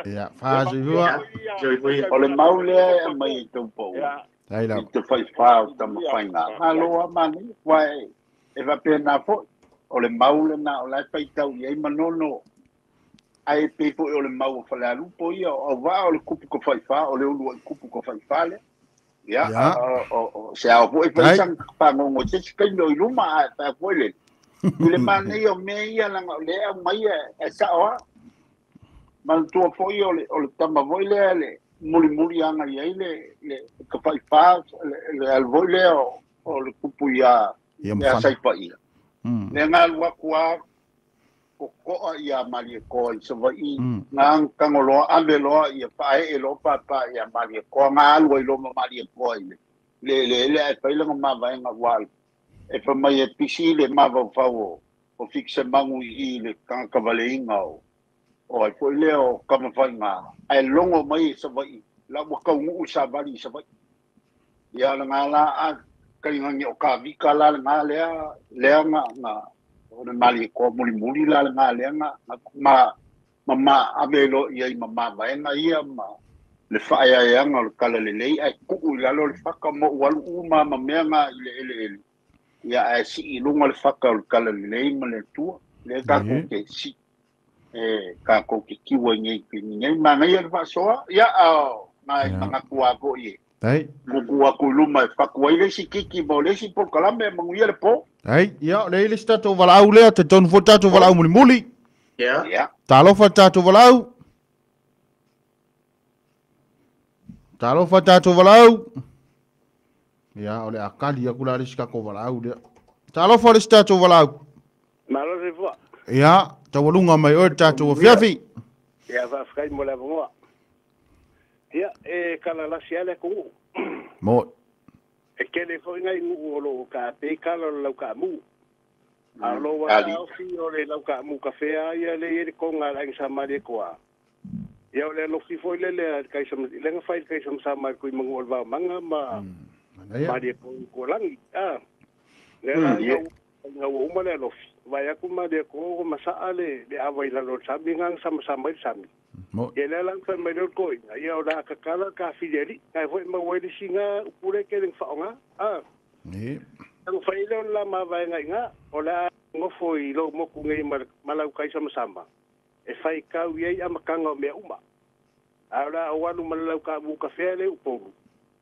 ia faasiua o le mau lea e mai tou pau i te faifā o tamafaigā malo a mani uae e faapena foʻi o le mau lenā o lae faitau i ai manono ai pei foʻi o le mau o falealupo ia o auvaa o le kupu ka faifā o le ulu ai kupu ka faifā lea ia o se ao foʻi faisa fagogo se si kaimi o i luma ae fae foʻi lele i le manaia o mea ia laga o lea aumai e saʻo a manatua foʻi o le tama foʻi lea le mulimuli aga i ai le ka faifā le alu foʻi lea o le kupu ia ia saipaia le galu aku a koko'a ia Maliekoa i Savai'i ngā kangoloa ave loa ia fa'ae'e loa pāpā ia Maliekoa ngā alu ai loa ma Maliekoa i le le ae fai laga mavaega ua e famai e pisi le mafaufau o fikisemagu i le tagakavaleiga o ai fo'i lea o kamafaigā ae logo mai e Savai'i la ua kaugu'u savali i Savai'i ia lagā la a kaigagi o kavika la lagā lea lea ga o le Maliekoa mulimuli la le ngā lea ma ma ave lo ia i ma mavaega ia ma le fa'aeaeaga o le kala lelei ae ku'u i lalo le faka mo ualu uma ma mea ngā i le eleele ia ae si'i luga le faka o le kala lelei ma le atua lea tatou ke si'i e tatou ke kiua i nei nei manaia le fa'asoa ia ngai magatua fo'i e kuku aku i luma e faku ai le isi kiki ma o le isi polokalame e manuia le po. Ai, ia, le ile si tatou valaau lea, te tonu fo tatou valaau mulimuli. Ia. Talofa tatou valaau. Talofa tatou valaau. Ia, o le akali aku la le si kako valaau lea. Talofa le si tatou valaau. Malo se fua. Ia, taualuga mai oe tatou afiafi. Ia, faafetai mo le avanoa. Ia, e kalalasi ale ku. Mo. E kele foi ngai nuu o lo ka pe kala o lau ka mu. A lo wa ofi o le lau ka mu ka fea ia le i konga la sa mali koa. Ia o le lofi foi le le kai sa le nga fai kai sa mai kui mangu o va manga ma mali ko ko langi. Ah. Le la nga o uma le lofi. Vai aku mali ko masa ale le awai la lo sa mingang sama sama sami. Ia le lang fa mai lo ko ia o la ka kala ka fideli kai foi ma wai singa pure ke leng faonga a ni ang fai le la ma vai ngai nga o la ngofo i lo mo ku ngai ma lau kai sama sama e fai kau ia a makanga me uma a la o alu ma lau ka bu ka fe le upolu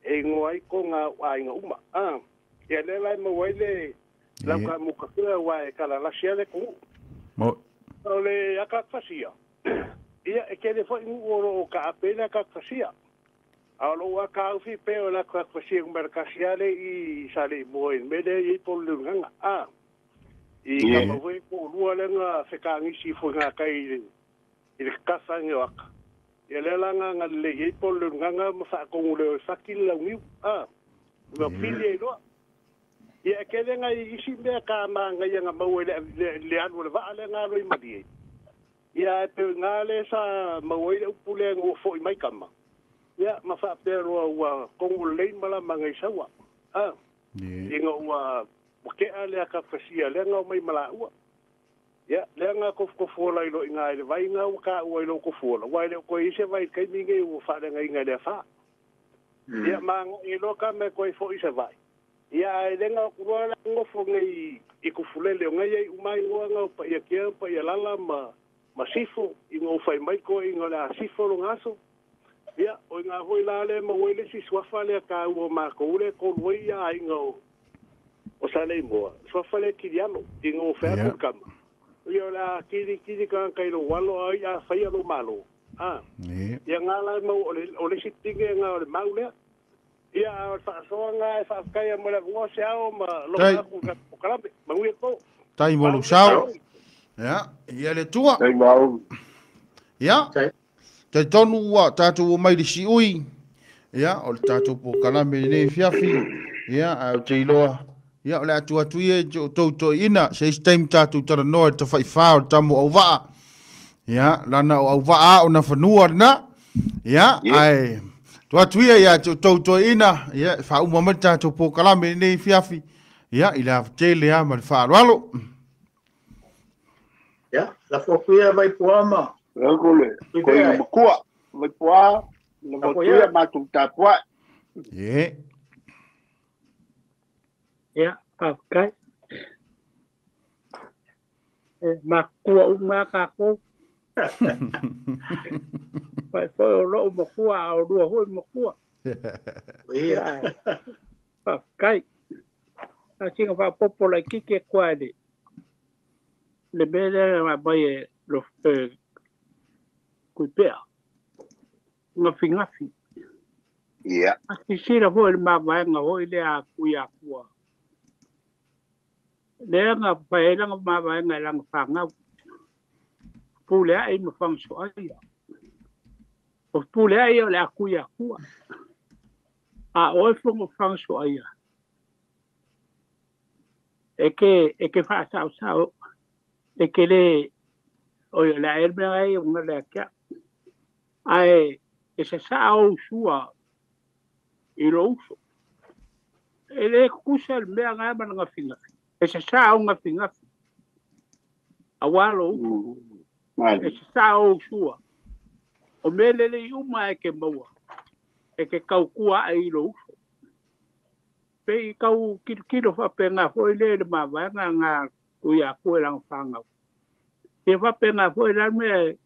e ngoi ko nga ai nga uma a ia le la ma wai le lau ka mu ka fe wa e kala la sia le ku mo O le akakasia. Ia e kele foi nuu o loo kaape le akakasia. A o lou akaufi pe o le akakasia numera le i sa le i moa i le mea lea e i ai po o le leulugaga. A. I kama foi toalua lea na fekagisi foi gakai i le kakafa age o aka. Ia lea la na agalelei ai po o le leulugaga ma faatonu leo e faki le launiu. A. Ma pili ai loa. Ia e tele nai isi mea ka magaia na maua i le alu o le vaa lea na alu ai malie. Ia ae pei o i ina lea sa maua ai le upu lea ina ua foi mai tama. Ia ma faapea loa ua tonu lelei malama nai saua. A. Ina ua tea le akakasia lea na omai ma laua. Ia, lea na tofutofuola ai loa i ina i le vai na ua taua i lou tofuola, aua e le o toe i ai se vai i le taimi lenei ua faaleagaina e le afa. Ia, ma agai ai loa tama e toe foi i Savaii. Ia, ae le na o atu loa la nofo nei i Tufulele o na i ai uma igoa na o Paiatea, Paialala ma Sifo, ina ua fai mai toeaiina o le a sifo lona aso. Ia, o i ina foi la lea e maua ai le isi suafa lea taua o matou lea e tolu ai aiga o Saleimoa, suafa lea Kilialo, ina ua fai atu le tama, ia o le a kilikili tagata i lou alo a ia faia lou malo. A, ia na la e maua, o le isi pine na o le mau lea. Ia, a o le faasoa na e faafetai mo le avanoa se ao ma logo atu i le polokalame. Manuia le po. Tai mo lou sao. Ia, ia le Atua. Tai mau. Ia. Talitonu ua tatou omai i le siui, ia, o le tatou polokalame i lenei afiafi, ia, ae ou te iloa, ia, o le a tuu atu ia i outou toeaiina, se isi taimi tatou talanoa i le tafaifa o le tama o Auvaa, ia, lana o Auvaa a o Nafanua lena, ia, ae tuu atu ia ia te outou toeaiina, ia, e faauma mai le tatou polokalame i lenei afiafi, ia, i le ava tele lava ma le faaaloalo. Ia, lafo atu ia Vaipuama. Lako le koina makua, Vaipua, lafo atu ia matou tapuai. Ie. Ia, faafetai. E makua uma lava tatou. Fai foi o lou makua a o lua foi makua. Ia, faafetai. A sina faaopoopo laitiiti atu lava i le le mea lea na aumai e Tuipea, gafigafi. Ia. A silasila foi i le mavaega foi lea a Tuiatua, lea na fai ai lana mavaega i lana fanau, Fepuleai ma Fagasoaia. O Fepuleai o le a Tuiatua, a o oe Fagasoaia, e te e te faasaosao e te le oi o le a ea le mea ai o gala ia te au. Ae e sasaa ou sua i lou uso. E le tutusa le mea na ma le gafigafi. E sasaa ou gafigafi aua lou uso. E sasaa ou sua. O mea lelei uma e te maua e te tautua ae i lou uso. Pei tau tilotilo faapena foi lea i le mavaega na tui atu e lana fanau. Ia faapena foi la le mea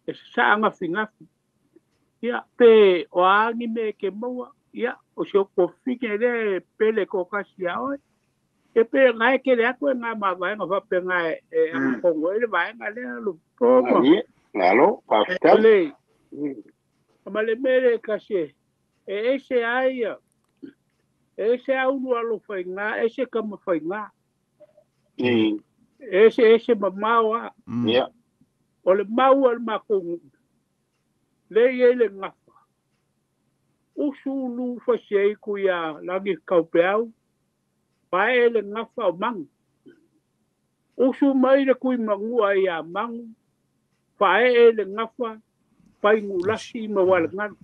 e sasaa gafigafi. Ia pe o a ni mea e te maua, ia o si ou tuafafine lea e pele toatasi ia oe. Ia pe na e tele atu e na mavaega faapena e agatonu ai le vaega lea lo po. Malo, faafetai. Le ma le mea lea e tasi e ese ai ia E ese a ulu alo faiga, ese tama faiga. E ese ese mamao lava. O le mau a le matou nuu, lea e i ai le gafa, usu ulu fasi ai ku ia lagi kaupeau, paee le gafa o Magu. Usu mai le Tuimanua ia Magu, paee le gafa, Paigulasi ma Walegalu.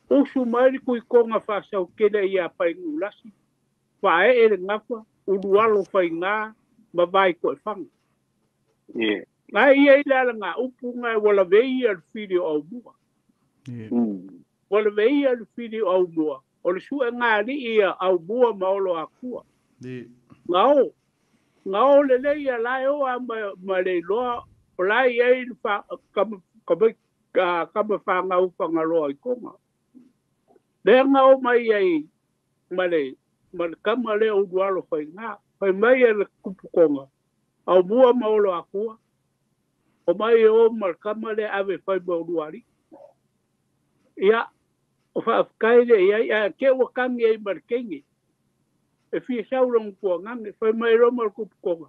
Usu mai le Tuitoga faasautele ia Paigulasi, faaee le gafa, ulualo faiga ma Vaitoefaga. Na ia i le alaga upu ngai ua lavei ia le fili o Aumua. Ua lavei ia le fili o Aumua, o le suega alii ia Aumua ma Oloatua. Gao, gao lelei ia lae o a ma le iloa, o la e i ai le kama whangau whangaloa i konga. Lea nga o mai ai ma le kama lea ulualo whai ngā. Whai mai e le kupu konga. Au mua ma olo akua. O mai o ma le kama le ave fai mo lua ali. Ia, o whaafkai le ia, a ke ua kangi ai ma le kenge. E fia sau pua ngange, fai mai roma le kupukonga.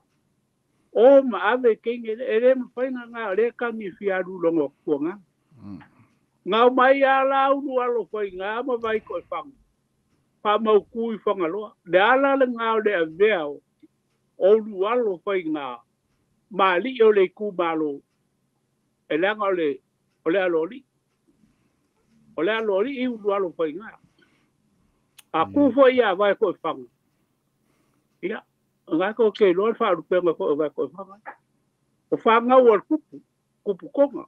O ma ave kenge, e le mawhainga ngā le kangi fia alu longo pua ngange. Ngau mai a la ulu alo fai ngā ma vai ko e whanga. Wha mau kui whangaloa. Le ala le ngā le avea o ulu alo fai ngā. Ma li o le ku malo. E langa o le aloli. O le aloli i ulu alo fai ngā. A ku fo ia vai ko e whanga. Ia, ngā ko ke loa whaarupenga ko e vai ko e whanga. O whanga o al kupu, kupu konga.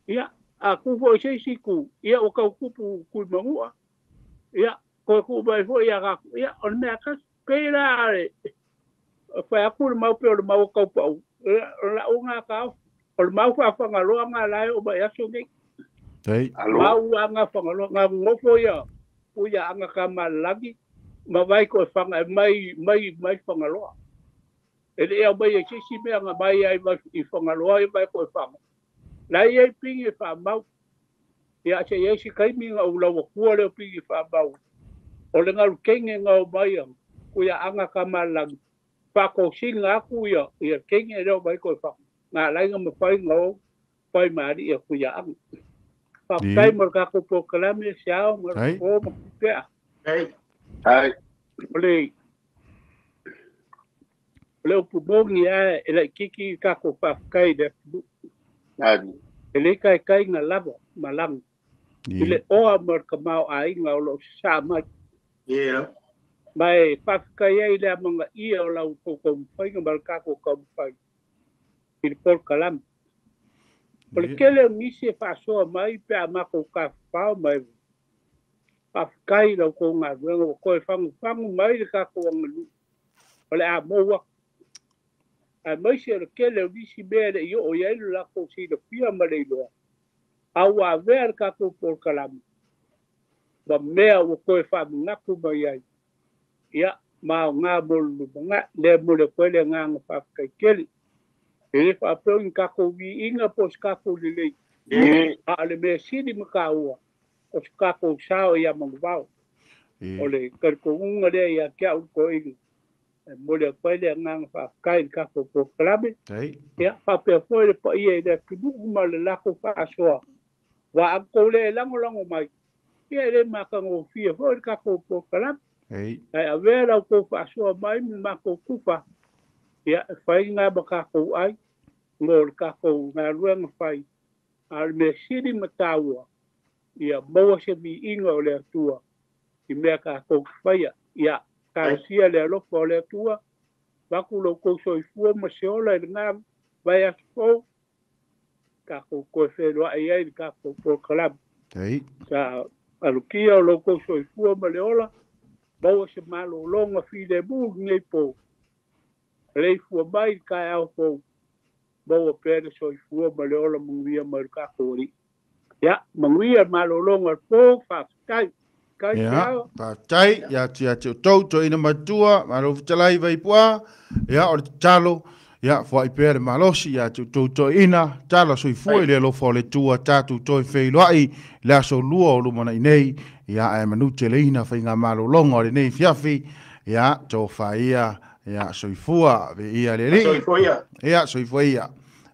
Ia, a ku fo i seisi ku, ia o kau kupu kui mangua. Ia, koe ku mai fo ia kaku. Ia, o le mea kasi, pēra are, whai aku le mau pe o le mau kau pau. Ia, o la o ngā kao, o le mau whaawhangaloa ngā lae o mai aso nei. Hei. Mau a ngā whangaloa, ngā ngofo ia, uia anga ka malangi, ma vai ko e whanga, mai, mai, mai whangaloa. E le ea mai e sisi mea ngā mai ai i whangaloa i mai ko e whanga. Lai ei pingi e whamau. Ia se ei si kaimi ngā ulawa kua leo pingi whamau. O le ngaru kenge ngā o mai ang, kuia anga ka malangi. Whako singa aku ia, ia kenge leo mai ko e whanga. Ngā lainga ma whai ngā o, whai maari ia kuia anga. Whakatai mo ka ko pokalame siao mo ko mo pea. Hei. Hai. Ole le upu mongi a e lai kiki ka ko whakakai le Nani. E le kai kai ngā lava malang. I le oa mo ka mau ai ngā o lo sa mai. Ia. Mai whakakai ai le amanga ia o lau ko whai ngā mar ka ko whai. I le pol kalam. O le kele o nisi e whaasoa mai pe a mako ka whao mai. Whakakai lau ko ngā ruenga o koe whangu whangu mai le ka ko angalu. O le a moua. A mai se o le kele o nisi mea le i o iai lo lako si le pia ma le iloa. A ua avea le kako pol kalamu. Ma mea ua koe whamungaku mai ai. Ia, ma o ngā molu lumanga, le mo le koe le ngā ngā whakakai kele. E le whaapeo ni kako wi inga po se kako lelei. A le mea sili ma ka ua. O se kako sao ia mangwao. O le kariko unga lea ia kia uko inga. E mo le koe le ngā ngā whakakai le kako po kalame. Ia, whaapea foe le pa ia i le kinuku ma le lako whaasoa. Wa anko le lango lango mai. Ia le makanga fia foe le kako po kalame. Ai avea lau kou whaasoa mai mi mako kupa. Ia, whai ngā ma kako ai. Ngō le kako ngā ruanga whai. A le mea siri mataua. Ia, maua se mi inga o le atua. I mea kako whaia. Ia, ka sia le alofa o le atua. Waku lau kou soifua ma se ola i le ngā vai aso Kako koe whenua ai ai le kako po kalamu. Sa alukia o lau kou soifua ma le ola. Maua se malolonga file mu ngei po. Leifua mai kai au po. Maua pere soifua ma le ola munguia mai le kako ori. Ia, manguia malolonga po, whakatai. Kai ia, whakatai, ia tia te tou, to ina matua, malo vitalai vaipua, ia, o le talo, ia, fua i pēr le malosi, ia te tou to ina, talo soifua i le alofa o le tua, tātou toi wheiloai, le aso lua o lumana i nei, ia, e manu te leina whai ngā malolonga o le nei fiafi, ia, tō whaia, ia, soifua, ve ia le li. Soifua ia. Ia, soifua ia.